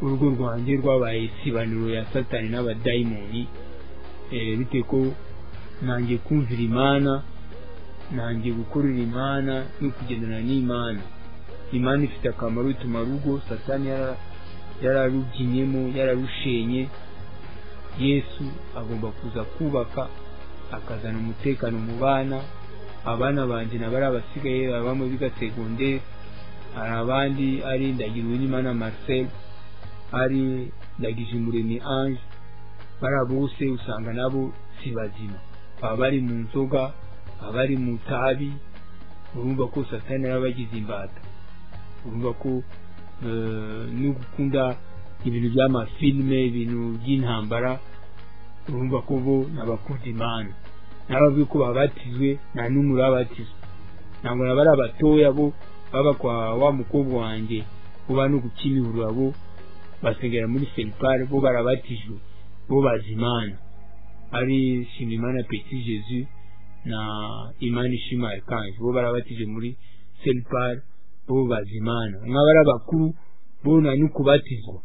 urugo rwanjye rwabaye isibaniro ya Satani n'abadayimoni, bite ko nanjye kumvira Imana, nanjye gukorera Imana no kugendana n'Imana. Imana ifite akamaro, ituma rugo Satani yararubyinyemo, yararushenye. Yesu agomba kuza kubaka, akazana umutekano mu bana, Abana banje nabari abasigaye bamwe biga secondaire, hari abandi ari Ndagiriwenimana Marcel, ari Ndagijumuremyi Ange, bariya bose usanga nabo si bazima, baba bari mu nzoga, baba bari mu tabi. Urumva ko Satani yarabagize imbata. Urumva ko no gukunda ibintu by'amafilme, ibintu by'intambara, urumva ko bo n'abakunda Imana. Nababwiye ko babatizwe, nta n'umwe urabatizwa. Ntabwo naba ari abatoya bo baba kwa wa mukobwa wanjye uba no gukimihurura, bo basengera muri Selipare, bo barabatijwe, bo bazi Imana. Ari Shimimana Petit Jesus na Imana Ishima Archange, bo barabatije muri Selipare, bo bazi Imana. Nk'abari ari abakuru bo nta n'ukubatizwa,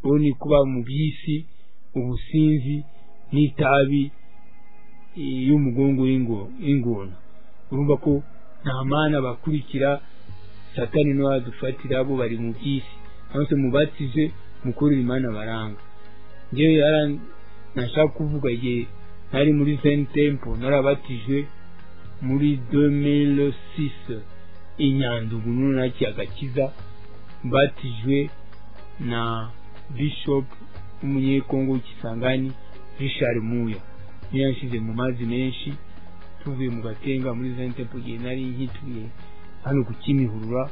bo ni kuba mu by'isi, ubusinzi n'itabi y'umugongo w'ingona. Urumva ko nta mana bakurikira, Satani niwe adufatira, bo bari mu by'isi. Cyangwa se mubatize mukorere Imana baranga. Njyewe nashaka kuvuga igihe nari muri Zen Temple, narabatijwe muri 2006 i Nyandugu, none agakiza, mbatijwe na Bishop w'umunyekongo w'Ikisangani Richard Muya. Niyo yanshyize mu mazi menshi, tuvuye mu Gatenga muri Zen Temple, igihe nari nkituye hano ku Kimihurura,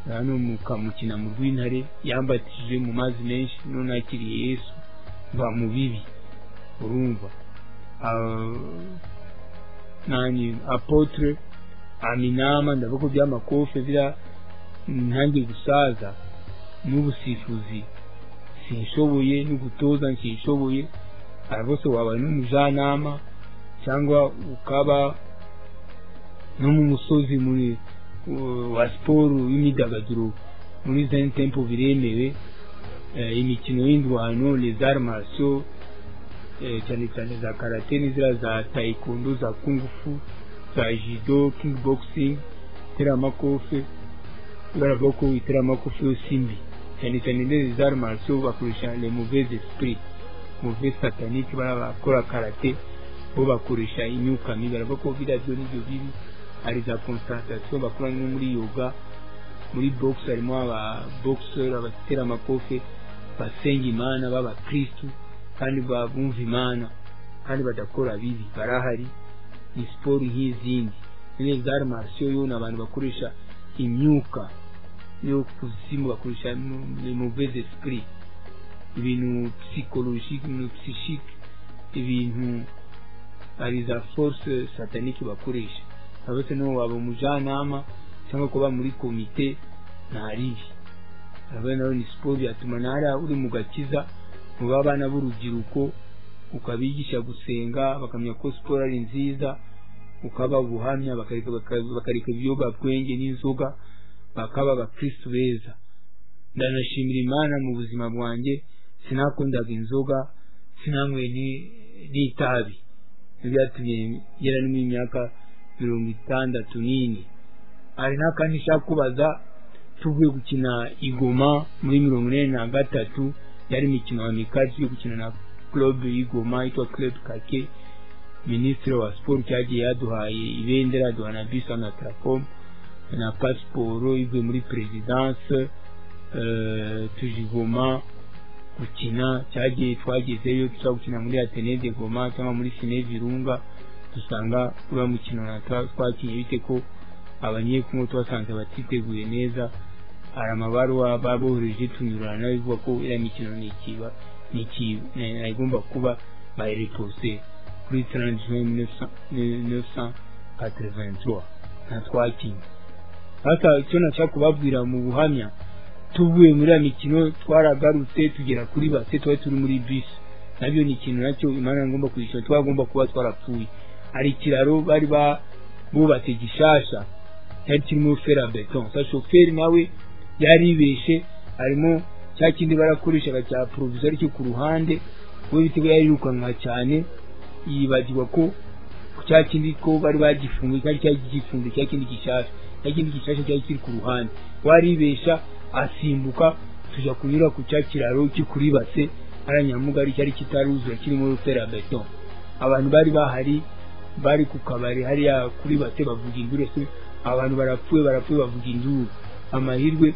hano mu Kamukina mu Rwintare, yambatije mu mazi menshi, none nakiriye Yesu mva mu bibi. Urumva nani apotre aminama, ndavuga ko by'amakofe bira ntangiye gusaza, n'ubusifuzi sinshoboye, n'ugutoza nsinshoboye. Arabose waba n'umujanama cyangwa ukaba no mu musozi muri wa siporo y'imyidagaduro muri Zen Temple biremewe, imikino y'indwano, les arts martiaux, cyane cyane za karate n'izira za taekwondo, za kung fu, za judo, kickboxing, iteramakofe. Baravuga ko iteramakofe yo si mbi, cyane cyane les arts martiaux bakoresha les mauvais esprits, mauvais satanique. Barakora karate bo bakoresha imyuka mibi, baravuga ko biriya byo nibyo bibi. Hari za concentration bakora nko muri yoga, muri box harimo aba boxer, abatera amakofe basenga Imana, b'abakristu kandi bumva Imana kandi badakora bibi, barahari. Ni siporo nk'izindi. Les arts martiaux yo ni abantu bakoresha imyuka yo kuzimu, bakoresha les mauvais esprits, ibintu psychologique, ibintu psychique, ibintu ari za force satanique bakoresha. Uretse no waba umujanama cyangwa kuba muri komite nta ribi. Nawe ni siporo yatuma ntara uri mu gakiza, mu babana b'urubyiruko ukabigisha gusenga, bakamenya ko siporo ari nziza, ukaba ubuhamya, bakareka ibiyobyabwenge n'inzoga, bakaba abakristu beza. Ndanashimira Imana mu buzima bwanjye, sinakundaga inzoga, sinanyweye n'itabi, byatumye ngera no mu myaka 64. Hari n'akandi nshaka kubaza, tuvuye gukina igoma muri 43, yari imikino ya mikati yo gukina na club y'Igoma yitwa Club Kake. Minisitiri wa siporo cyagiye yaduhaye ibendera, aduha na bisa na Tracom na pasiporo ivuye muri perezidanse. Tuje Goma gukina, cyagiye twagezeyo tuza gukina muri Atene de Goma cyangwa muri Sine Virunga, dusanga uriya mukino twakinye bite ko abanyekongo twasanze batiteguye neza. Hari amabaruwa babohereje tunyurana bivuga ko iriya mikino igomba kuba bayirepose kuri 30 juin 1983 nta twakinye. Hata icyo nashaka kubabwira mu buhamya, tuvuye muri ya mikino twaragarutse tugera kuri base, twari turi muri bisi, nabyo ni ikintu nacyo Imana ngomba kwishyura, twagomba kuba twarapfuye. Hari ikiraro bari bubatse gishasha cyari kirimo fera beton, sa shoferi nawe yaribeshe, harimo cya kindi barakoreshaga cya provisoire cyo ku ruhande, we bitego yarirukanka cyane, yibagirwa ko cya kindi ko bari bagifunguye, cyari cyagifunze cya kindi gishasha, cya kindi gishasha cyari kiri ku ruhande, waribesha asimbuka tuja kunyura ku cya kiraro kuri base aranyamugari cyari kitaruzura kirimo fera beton. Abantu bari bahari Bari ku kabari hariya kuri bate, bavuga induru, se abantu barapfuye, barapfuye, bavuga induru. Amahirwe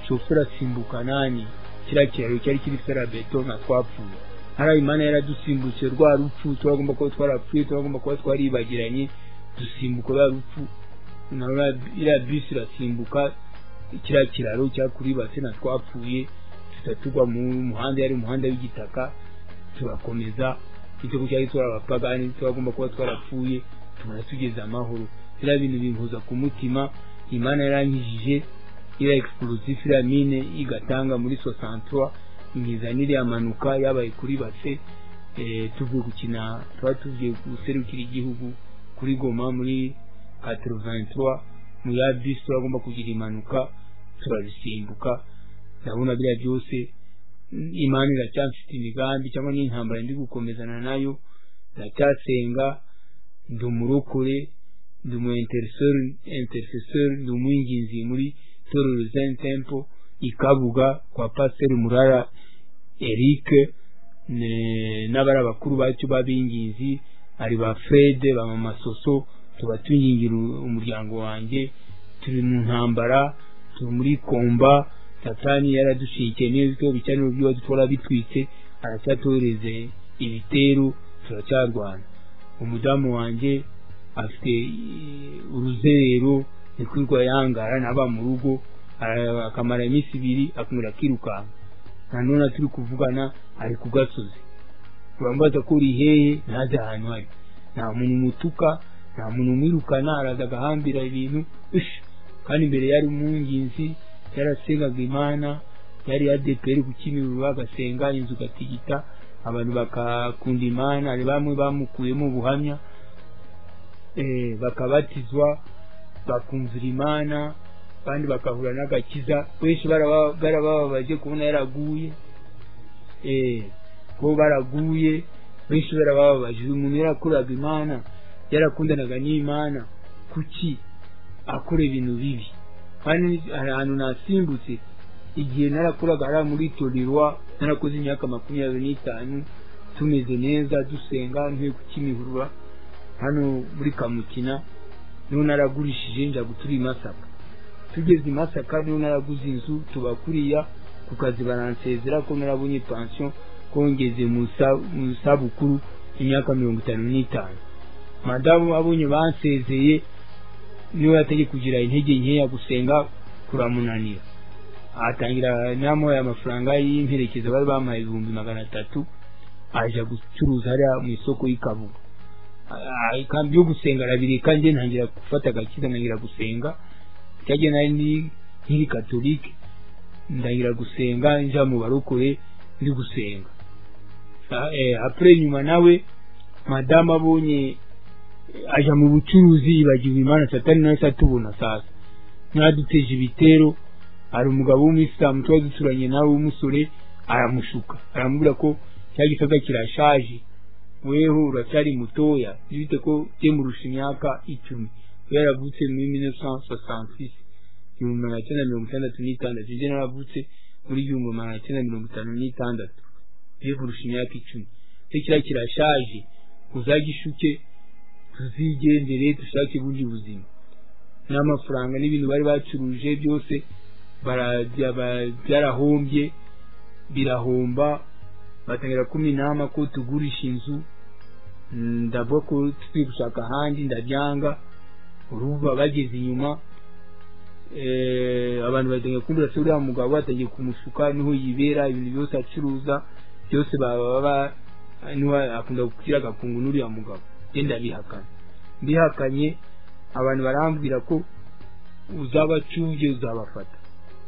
shoferi asimbuka nani kiriya kiraro cyari kiri ferabeto, nka twapfuye hariya. Imana yaradusimbutse rwa rupfu, turagomba kuba twarapfuye, turagomba kuba twaribagiranye, dusimbuka rwa rupfu. Iriya bisi irasimbuka kiriya kiraro cya kuri base, na twapfuye tutatugwa mu muhanda, yari umuhanda w'igitaka. Turakomeza igitego cyari turi abapagani, turagomba kuba twarapfuye, tubona tugeze amahoro. Biriya bintu bimpuza ku mutima. Imana yarankijije iriya explosif, iriya mine igatanga muri 63, inkiza n'iriya mpanuka yabaye kuri base. Tuvuye gukina, tuba tugiye guserukira igihugu kuri Goma muri 83, mu ya bisi turagomba kugira impanuka, turabisimbuka. Ndabona biriya byose Imana iracyamfite imigambi, cyangwa n'intambara ndi gukomezana nayo. Ndacyasenga, ndi umurokore, ndi umu intercesseur, ndi umwinginzi muri Torero Zion Temple ikabuga kwa Pasteur Murara Eric n'abari abakuru bacu b'abinginzi, ari ba Fred, ba Mama Soso. Tuba twingingira umuryango wanjye. Turi mu ntambara, turi muri combat. Satani yaradushikiye neza, ibicaniro by'iwacu twarabitwitse, aracyatohereze ibitero, turacyarwana. Umudamu wanjye afite uruzerero, nikwirwa yangara naba mu rugo, akamara iminsi 2 akumira akirukanka. Nanone turi kuvugana ari ku gasozi, urambaza ko uri hehe, ntazi ahantu ari. Nta muntu umutuka, nta muntu umwirukana, araza agahambira ibintu. Kandi imbere yari umwunginzi, yarasengaga Imana, yari ADPR ku Kimihurura, agasenga inzu gatigita, abantu bakakunda Imana. Hari bamwe bamukuyemo ubuhamya, bakabatizwa, bakumvira Imana, kandi bakahura n'agakiza. Benshi barabababaje kubona yaraguye, ko baraguye, benshi barabababaje. Uyu muntu yarakoraga Imana, yarakundanaga n'Imana, kuki akora ibintu bibi? Kandi hari ahantu nasimbutse igihe narakoraga hariya muri Torirwa, narakoze imyaka 25 tumeze neza, dusenga, ntuye ku Kimihurura hano muri Kamukina. Niho naragurishije nja gutura i Masaka. Tugeze i Masaka niho naraguze inzu, tuba kuriya ku kazi, baransezera ko narabonye pension, ko ngeze mu sabukuru imyaka 55. Madamu abonye bansezeye, niwe yategeye kugira intege nkeya, gusenga kuramunanira, atangira namuhaye amafaranga y'imperekeza bari bamuhaye 300,000, aja gucuruza hariya mu isoko y'Ikabuga. Ikambi yo gusenga arabireka, njye ntangira gufata agakiza, ntangira gusenga. Cyagiye nari nkiri katolike, ndangira gusenga, nja mu barokore ndi gusenga. Apre nyuma nawe madamu abonye aja mu bucuruzi, yibagiwe Imana, Satani nawe satubona sasa mwaduteje ibitero. Hari umugabo w'umuyisilamu tuba duturanye nawe w'umusore, aramushuka, aramubwira ko cya gisaza kirashaje, weho uracyari mutoya, bite ko byemurusha imyaka 10. Yaravutse muri 1966, 1966, njye naravutse muri 1956, byemurusha imyaka 10. Se kiriya kirashaje, uzagishuke tuzigendere, dushake ubundi buzima. N'amafaranga n'ibintu bari bacuruje byose byarahombye, birahomba. Batangira kumpa inama ko tugurisha inzu, ndavuga ko turi gushaka ahandi, ndabyanga. Urumva bageze inyuma, abantu batangiye kumbwira se uriya mugabo batangiye kumushuka, niho yibera, ibintu byose acuruza byose baba niho akunda gukira agakungu n'uriya mugabo. Njye ndabihakana, mbihakanye abantu barambwira ko uzabacunge uzabafata.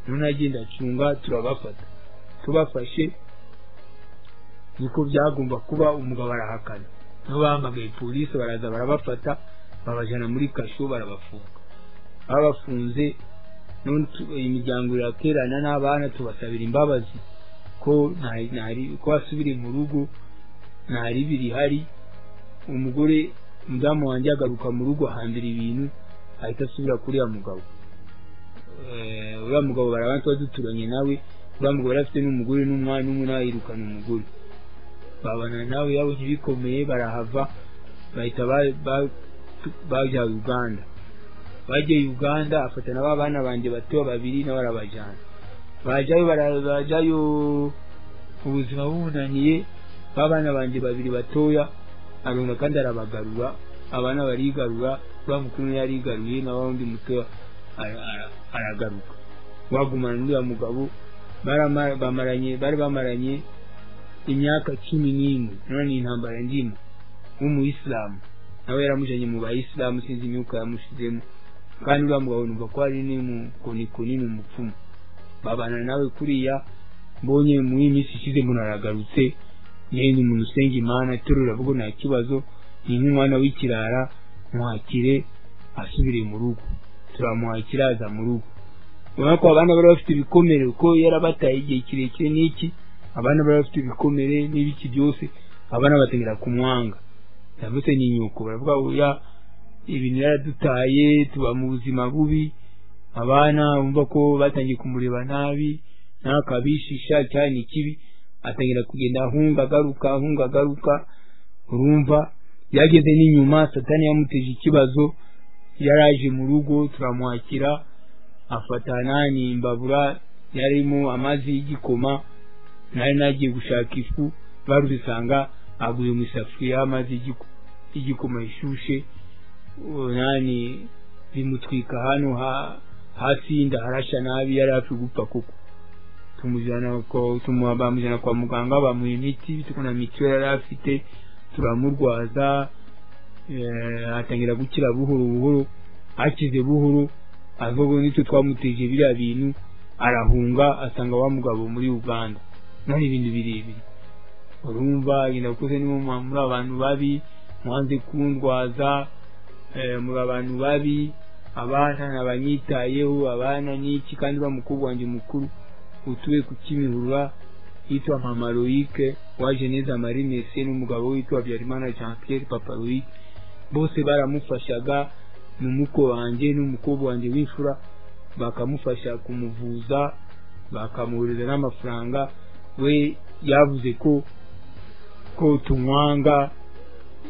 None agenda acunga, turabafata. Tubafashe niko byagomba kuba, umugabo arahakana. Niho bahamagaye polisi, baraza barabafata, babajana muri kasho, barabafunga. Babafunze, none imiryango iraterana n'abana, tubasabira imbabazi ko ko asubire mu rugo, nta ribi rihari. Umugore umudamu wanjye agaruka mu rugo, ahambira ibintu, ahita asubira kuri ya mugabo. Uriya mugabo barabanza duturanye nawe, uriya mugabo yari afite n'umugore n'umwana umwe, nawe yirukana umugore, babana nawe, yabonye bikomeye barahava. Bahita bajya Uganda. Bagiye Uganda, afata na bana banjye bato babiri nabo arabajyana. Bajyayo ubuzima bubunaniye, babana banjye babiri batoya arunga kandi arabagarura. Abana barigarura, uriya mukuru yarigaruye na wundi mutoya aragaruka. Wagumana n'uriya mugabo bari bamaranye imyaka 11. None intambara ndimo w'umuyisilamu nawe yaramujanye mu bayisilamu, sinzi imyuka yamushizemo. Kandi uriya mugabo numva ko ari n'umukonikoni, ni umupfumu. Babana nawe kuriya. Mbonye mu minsi ishize mbona aragarutse. Yewe ni umuntu usenga Imana, itorero avuga nta kibazo, ni nk'umwana w'ikirara, mwakire asubire mu rugo. Turamwakira aza mu rugo. Ubona ko abana bari bafite ibikomere, kuko yarabataye igihe kirekire n'iki, abana bari bafite ibikomere n'ibiki byose, abana batangira kumwanga. Ndavuze ni nyoko, baravuga oya, ibintu yaradutaye, tuba mu buzima bubi. Abana bumva ko batangiye kumureba nabi, nakabishisha cyane ikibi, atangira kugenda ahunga agaruka, ahunga agaruka. Urumva yageze n'inyuma, Satani yamuteje ikibazo. Yaraje mu rugo turamwakira, afata nani imbabura yarimo amazi y'igikoma, nari nagiye gushaka ifu, barusanga aguye mu isafuriya amazi y'igikoma ishushe, nani bimutwika hano hasi inda harasha nabi, yari hafi gupfa koko. Bamujyana kwa muganga, bamuha imiti bitewe na mitiweli yari afite, turamurwaza, atangira gukira buhoro buhoro. Akize buhoro, ahubwo nitwe twamuteje biriya bintu, arahunga asanga wa mugabo muri Uganda. None ibintu birebire. Urumva agenda kuze ni muri abantu babi, mwanze kundwaza, muri abantu babi, abana nabanyitayeho, abana n'iki. Kandi ba mukobwa wanjye mukuru utuye ku Kimihurura yitwa Mama Loïc waje neza Marie Mese n'umugabo witwa Habyarimana Jean Pierre Papa Loïc, bose baramufashaga. N'umuko wanjye n'umukobwa wanjye w'imfura bakamufasha kumuvuza, bakamuhereza n'amafaranga. We yavuze ko tumwanga,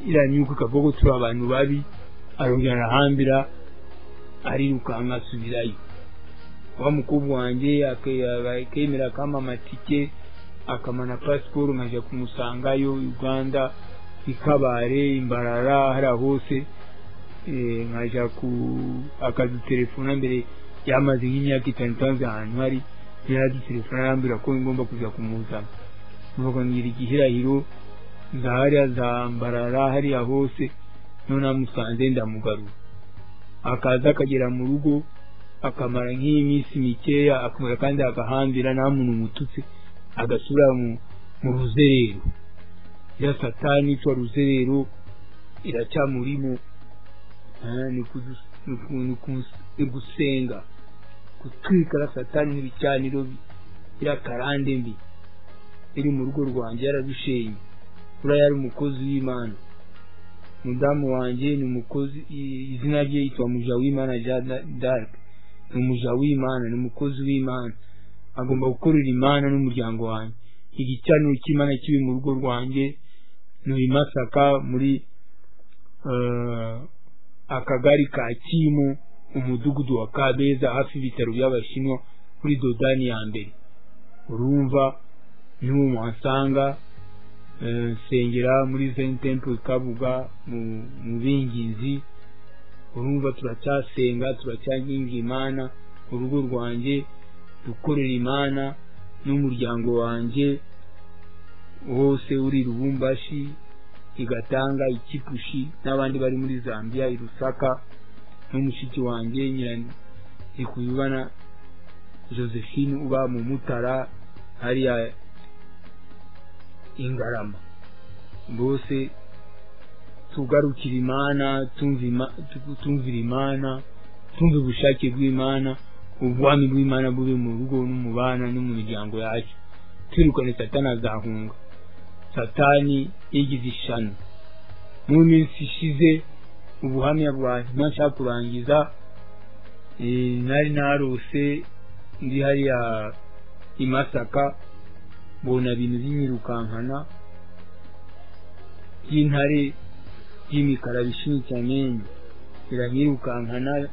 iriya myuka ikavuga ko turi abantu babi, arongera arahambira, arirukanka asubirayo. Wa mukobwa wanjye akemera akampa amatike, akamana pasiporo, nkajya kumusangayo Uganda, Ikabare, Imbarara, hariya hose. Nkajya akadutelefona mbere, yamaze nk'imyaka 5 tanze ahantu hari, yaradutelefona arambwira ko ngomba kuza kumuzana. Nuko ngira igihirahiro za hariya za Mbarara hariya hose, none amusanze ndamugarura. Akaza akagera mu rugo akamara nk'iminsi mikeya, akamara kandi agahambira, nta muntu umututse, agasubira mu ruzerero. Ya Satani yitwa ruzerero iracyamurimo. Ni gusenga, gutwika Satani n'ibicaniro irakarande mbi iri mu rugo rwanjye, yarabishenye. Uriya yari umukozi w'Imana. Mudamu wanjye ni umukozi, izina rye yitwa Mujawimana Jean d'Arc, ni umuja w'Imana, ni umukozi w'Imana, agomba gukorera Imana n'umuryango wanjye. Igicaniro cy'Imana kiri mu rugo rwanjye ni Masaka, muri akagari ka Kimu, umudugudu wa Kabeza, hafi y'ibitaro by'Abashinwa, kuri dodani ya mbere. Urumva niho muhasanga. Nsengera muri Zen Temple Kabuga mu binginzi. Urumva turacyasenga, turacyaginga Imana, urugo rwanjye dukorera Imana n'umuryango wanjye wose uri Lubumbashi, Igatanga, Ikipushi, n'abandi bari muri Zambia, i Lusaka, n'umushiki wanjye Nyiranikuyubana Josephine uba mu Mutara hariya Ingarama. Bose tugarukira Imana, tumvira Imana, tumva ubushake bw'Imana, ubwami bw'Imana bube mu rugo no mu bana no mu miryango yacu. Twirukane Satani azahunga. Satani yigize ishano. Mu minsi ishize ubuhamya bwanjye nshaka kurangiza, nari narose ndi hariya i Masaka, mbona ibintu by'inyirukankana by'intare by'imikara bishinyitse amenyo, biranyirukankana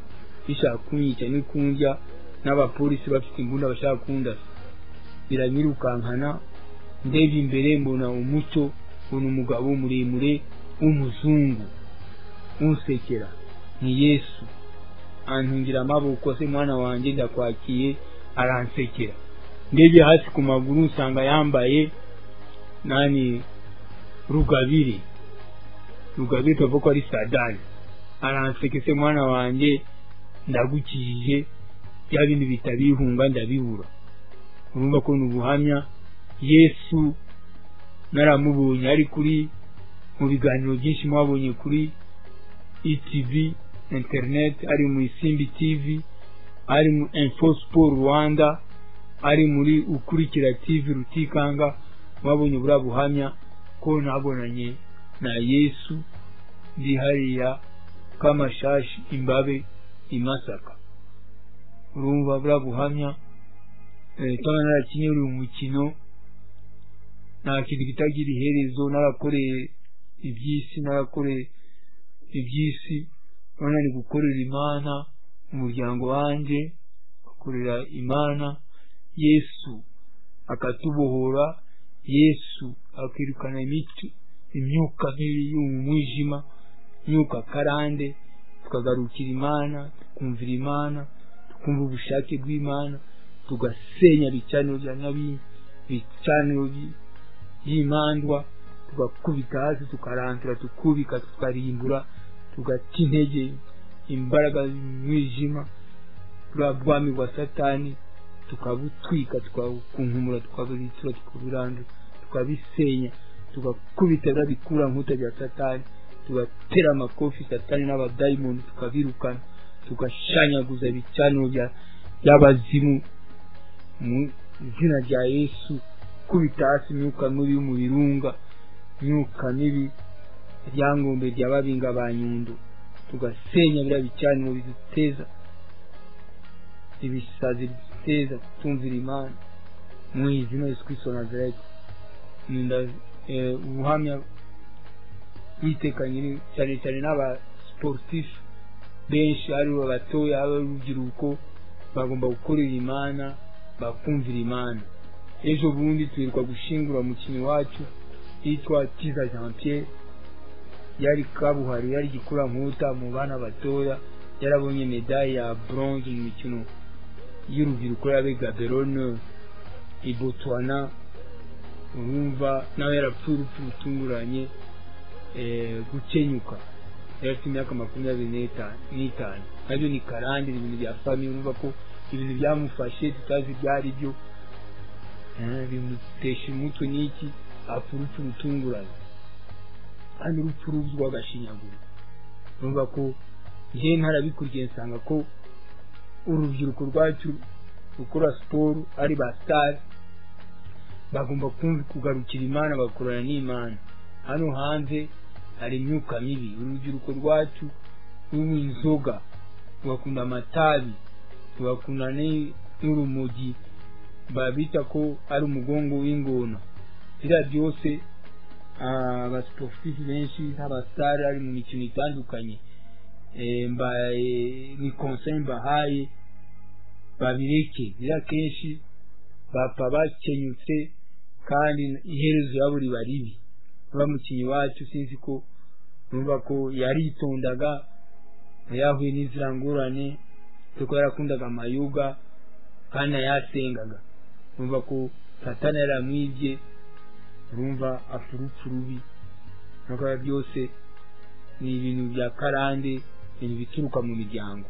bishaka kunyica n'ikundya, n'abapolisi bafite imbunda bashaka kundasa, biranyirukankana. Ndebye imbere mbona umucyo, mbona umugabo muremure w'umuzungu unsekera, ni Yesu. Antungira amaboko, se mwana wanjye ndakwakiye, aransekera. Ndebye hasi ku maguru nsanga yambaye nani rugabire, rugabire tuvuga ko ari sadani. Aranseke, se mwana wanjye ndagukijije, bya bindi bitabihunga ndabibura. Urumva ko ni ubuhamya. Yesu naramubonye ari kuri mu biganiro byinshi mwabonye kuri ETV internet, ari mu Isimbi TV, ari mu Info Sport Rwanda, ari muri Ukurikira TV Rutikanga. Mwabonye buriya buhamya ko nabonanye na Yesu ndi hariya Kamashashi Imbabe i Masaka. Urumva buriya buhamya cyangwa narakinye uri umukino, nta kintu kitagira iherezo, narakoreye iby'isi, narakoreye iby'isi, none ni gukorera Imana, umuryango wanjye bakorera Imana. Yesu akatubohora, Yesu akirukana imyuka mibi y'umwijima, imyuka karande, tukagarukira Imana, tukumvira Imana, tukumva ubushake bw'Imana, tugasenya ibicaniro bya nyabingi, ibicaniro by'imandwa, tugakubita hasi, tukarantura, tukubika, tukarimbura, tugaca intege imbaraga z'umwijima, buriya bwami bwa Satani tukabutwika, tukabukunkumura, tukabuzitura, tukabirandura, tukabisenya, tugakubita biriya bikura nkuta bya Satani, tugatera amakofi Satani n'abadayimoni, tukabirukana, tugashanyaguza ibicaniro by'abazimu mu izina rya Yesu. Kubita hasi imyuka mibi yo mu birunga, imyuka mibi ryangombe rya babinga ba Nyundo, tugasenya biriya bicaniro biduteza ibisazi, biduteza kutumvira Imana mu izina Yesu Kristo wa Nazareti. Ubuhamya witeka nyiri cyane cyane n'aba sportif benshi, ari abatoya, ari urubyiruko, bagomba gukorera Imana, bakumvira Imana. Ejo bundi tuheruka gushingura umukinnyi wacu yitwa Kiza Jean Pierre, yari kabuhari, yari gikura nkuta mu bana batoya, yarabonye medaille ya bronze mu mikino y'urubyiruko yabe Gaborone i Botswana. Urumva nawe yarapfuye urupfu rutunguranye, gukenyuka, yari afite imyaka 25. Nabyo ni karande, ibintu bya famille. Urumva ko ibintu byamufashe tutazi ibyo ari byo, bimutesha umutwe n'iki, apfa urupfu rutunguranye, kandi urupfu rubi rw'agashinyaguro. Urumva ko njye ntarabikurikiye, nsanga ko urubyiruko rwacu rukora siporo ari ba star bagomba kugarukira Imana, bagakorana n'Imana. Hano hanze hari imyuka mibi, urubyiruko rwacu runywa inzoga, rugakunda amatabi, rugakunda n'urumogi babita ko ari umugongo w'ingona. Biriya byose abasportifs benshi n'abasitari ari mu mikino itandukanye, ni conseil mbahaye, babireke. Biriya kenshi bapfa bakenyutse, kandi iherezo yabo riba ribi. Mukinyi wacu sinzi ko numva ko yaritondaga, yahuye n'inzira ngorane kuko yarakundaga amayuga kandi yasengaga. Numva ko Satani yaramwibye, urumva apfa urupfu rubi. Nuko byose ni ibintu bya karande, ibintu bituruka mu miryango.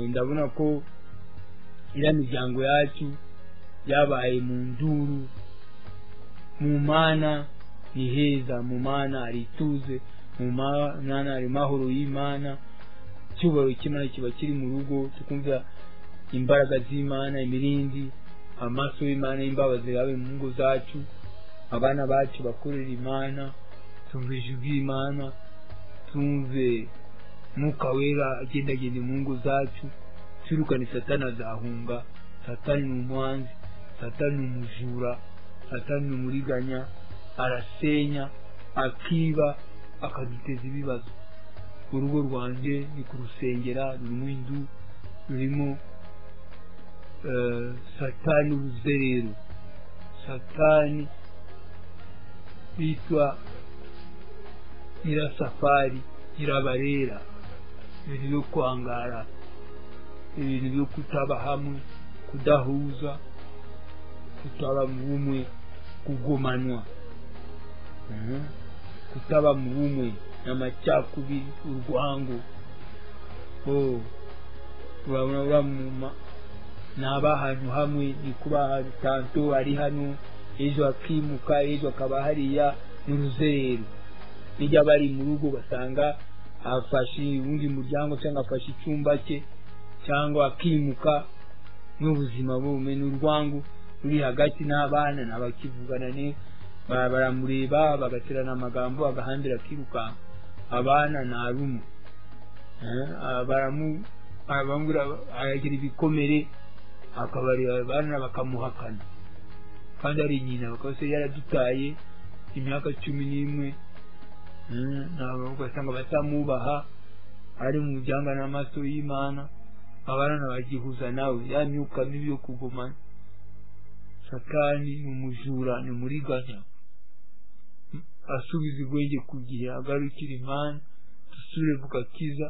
Ndabona ko iriya miryango yacu yabaye mu nduru. Mu Mana ni heza, mu Mana hari ituze, mu Mana hari amahoro y'Imana, icyubahiro cy'Imana kiba kiri mu rugo, tukumva imbaraga z'Imana, imirindi, amaso y'Imana y'imbabazi yabe mu ngo zacu, abana bacu bakorera Imana, tumve ijwi ry'Imana, tumve Mwuka Wera agendagende mu ngo zacu, twirukane Satani azahunga. Satani ni umwanzi, Satani ni umujura, Satani ni umuriganya, arasenya, akiba, akaduteza ibibazo. Urugo rwanjye ni kurusengera, rurimo inzu, rurimo satani uruzerero, satani bitwa nyirasafari, nyirabarera, ibintu byo kwangara, ibintu byo kutaba hamwe, kudahuza, kutaba mu bumwe, kugomanwa, kutaba mu bumwe n'amacakubiri, urwango. Urabona naba ahantu hamwe ni kuba tanto ari hano, ejo akimuka, ejo akaba hariya, n'uruzerero. Nijya bari mu rugo basanga afashe undi muryango cyangwa afashe icyumba cye cyangwa akimuka, n'ubuzima bume n'urwango ruri hagati n'abana n'abakivugana ne baramureba bagaterana amagambo, agahambira akirukanka. Abana nta rumwe baramu aragira ibikomere, akabareba abana bakamuhakana kandi ari nyina, bakaba se yaradutaye imyaka 11. Ugasanga batamubaha, ari mu byanga n'amaso y'Imana, abana bagihuza nawe ya myuka mibi yo kugumana. Satani ni umujura, ni umuriganya, asubiza igwenge ku gihe, agarukira Imana, dusubire mu gakiza,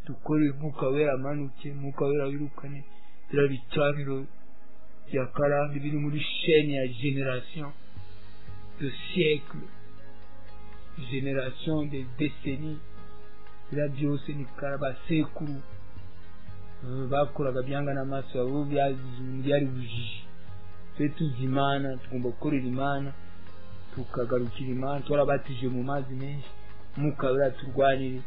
dukore Umwuka Wera amanuke, Umwuka Wera wirukane biriya bicaniro bya karande biri muri chaîne ya génération de siècle, génération de décennies. Biriya byose ni karabasekuru bakoraga byanga n'amaso yabo, byari bujiji. Twe tuzi Imana, tugomba gukorera Imana, tukagarukira Imana, twarabatije mu mazi menshi. Umwuka Wera turwanire,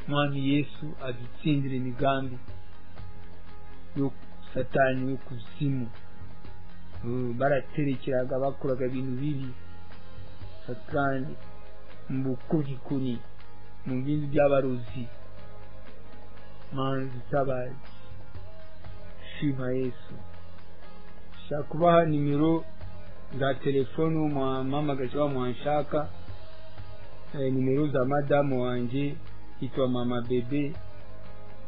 Mwami Yesu adutsindire imigambi yo satani yo kuzimu. Baraterekeraga, bakoraga ibintu bibi, satani mu bukorikori, mu bintu by'abarozi. Mana dutabaze, shima Yesu. Nshaka kubaha nimero za telefone mwampamagaje wa mwanshaka, nimero za madamu wanjye yitwa Mama Bebe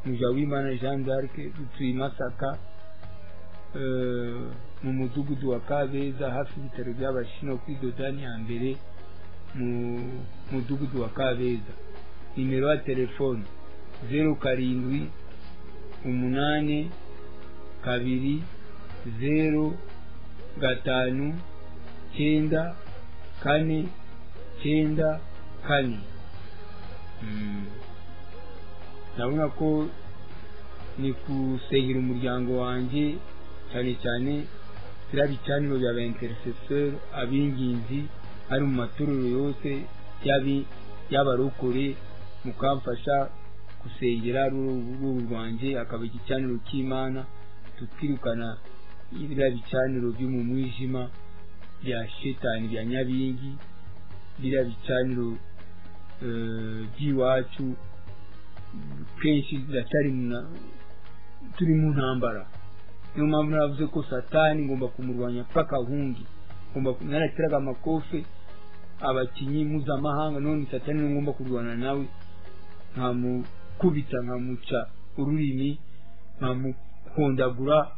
Mujawimana Jeanne d'Arc, dutuye i Masaka, mu mudugudu wa Kabeza, hafi y'ibitaro by'Abashinwa kuri dodani ya mbere, mu mudugudu wa Kabeza. Nimero ya telefone 07 8 2 0 5 9 4 9 4. Ndabona ko ni kusengera umuryango wanjye, cyane cyane biriya bicaniro bya ba intercesseur, ab'inginzi ari mu matorero yose y'abarokore, mukamfasha gusengera urugo rwanjye akaba igicaniro cy'Imana, tukirukana biriya bicaniro byo mu mwijima bya shetani bya nyabingi, biriya bicaniro by'iwacu. Kenshi turi mu ntambara, niyo mpamvu navuze ko satani ngomba kumurwanya paka hungi, ngomba narateraga amakofe abakinyi mpuzamahanga, none satani ngomba kurwana nawe, nkamukubita, nkamuca ururimi, nkamuhondagura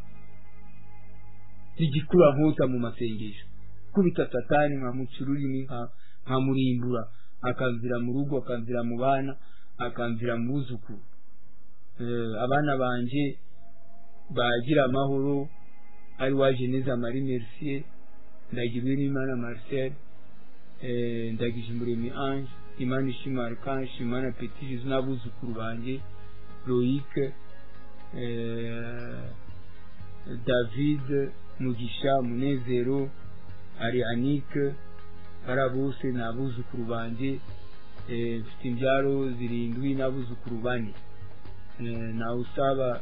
igikura nkota mu masengesho, kubita satani nkamuca ururimi, nkamurimbura, akamvira mu rugo, akamvira mu bana, akamvira mu buzukuru. Abana banje bagira amahoro, ari waje neza Marie Mercier, Ndagijwe n'Imana Marcel, Ndagije Umuremyi Ange, Imana Ishima Archange, Imana Petit Jésus n'abuzukuru banjye Loïc, David, Mugisha, Munezero, ari Anike, bara bose n'abuzukuru banjye. Mfite imbyaro 7 n'abuzukuru 4. Na usaba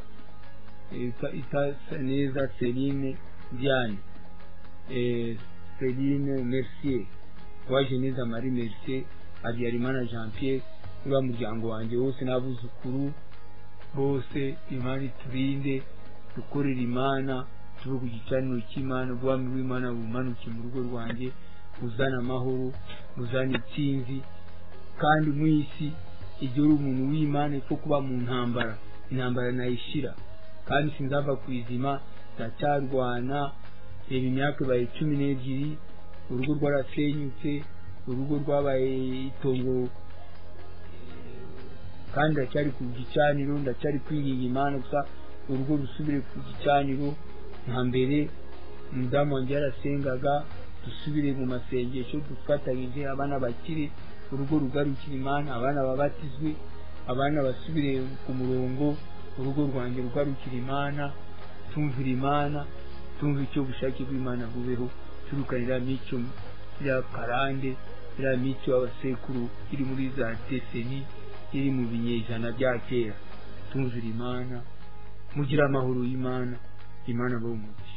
ita neza Celine Diane, Celine Mercier, waje neza Marie Mercier, Habyarimana Jean Pierre, uriya muryango wanjye wose n'abuzukuru bose. Imana iturinde, dukorere Imana, tube ku gicaniro cy'Imana, ubwami bw'Imana bumanuke mu rugo rwanjye, buzana amahoro, buzana intsinzi. Kandi mu isi igihe uri umuntu w'Imana ifo kuba mu ntambara, intambara nayishira, kandi sinzava ku izima, ndacyarwana. Reba imyaka ibaye 12, urugo rwarasenyutse, urugo rwabaye itongo, kandi ndacyari ku gicaniro, ndacyari kwinginga Imana gusa urugo rusubire ku gicaniro nka mbere. Umudamu wanjye yarasengaga, dusubire mu masengesho dufatanyije, abana bakire, urugo rugarukira Imana, abana babatizwe, abana basubire ku murongo, urugo rwanjye rugarukira Imana, tumvira Imana, tumva icyo bushake bw'Imana bubeho, turukanira mico ya karande, ya mico abasekuru iri muri za deseni, iri mu binyejana bya kera. Tumvira Imana, mugira amahoro y'Imana, Imana babe umugisha.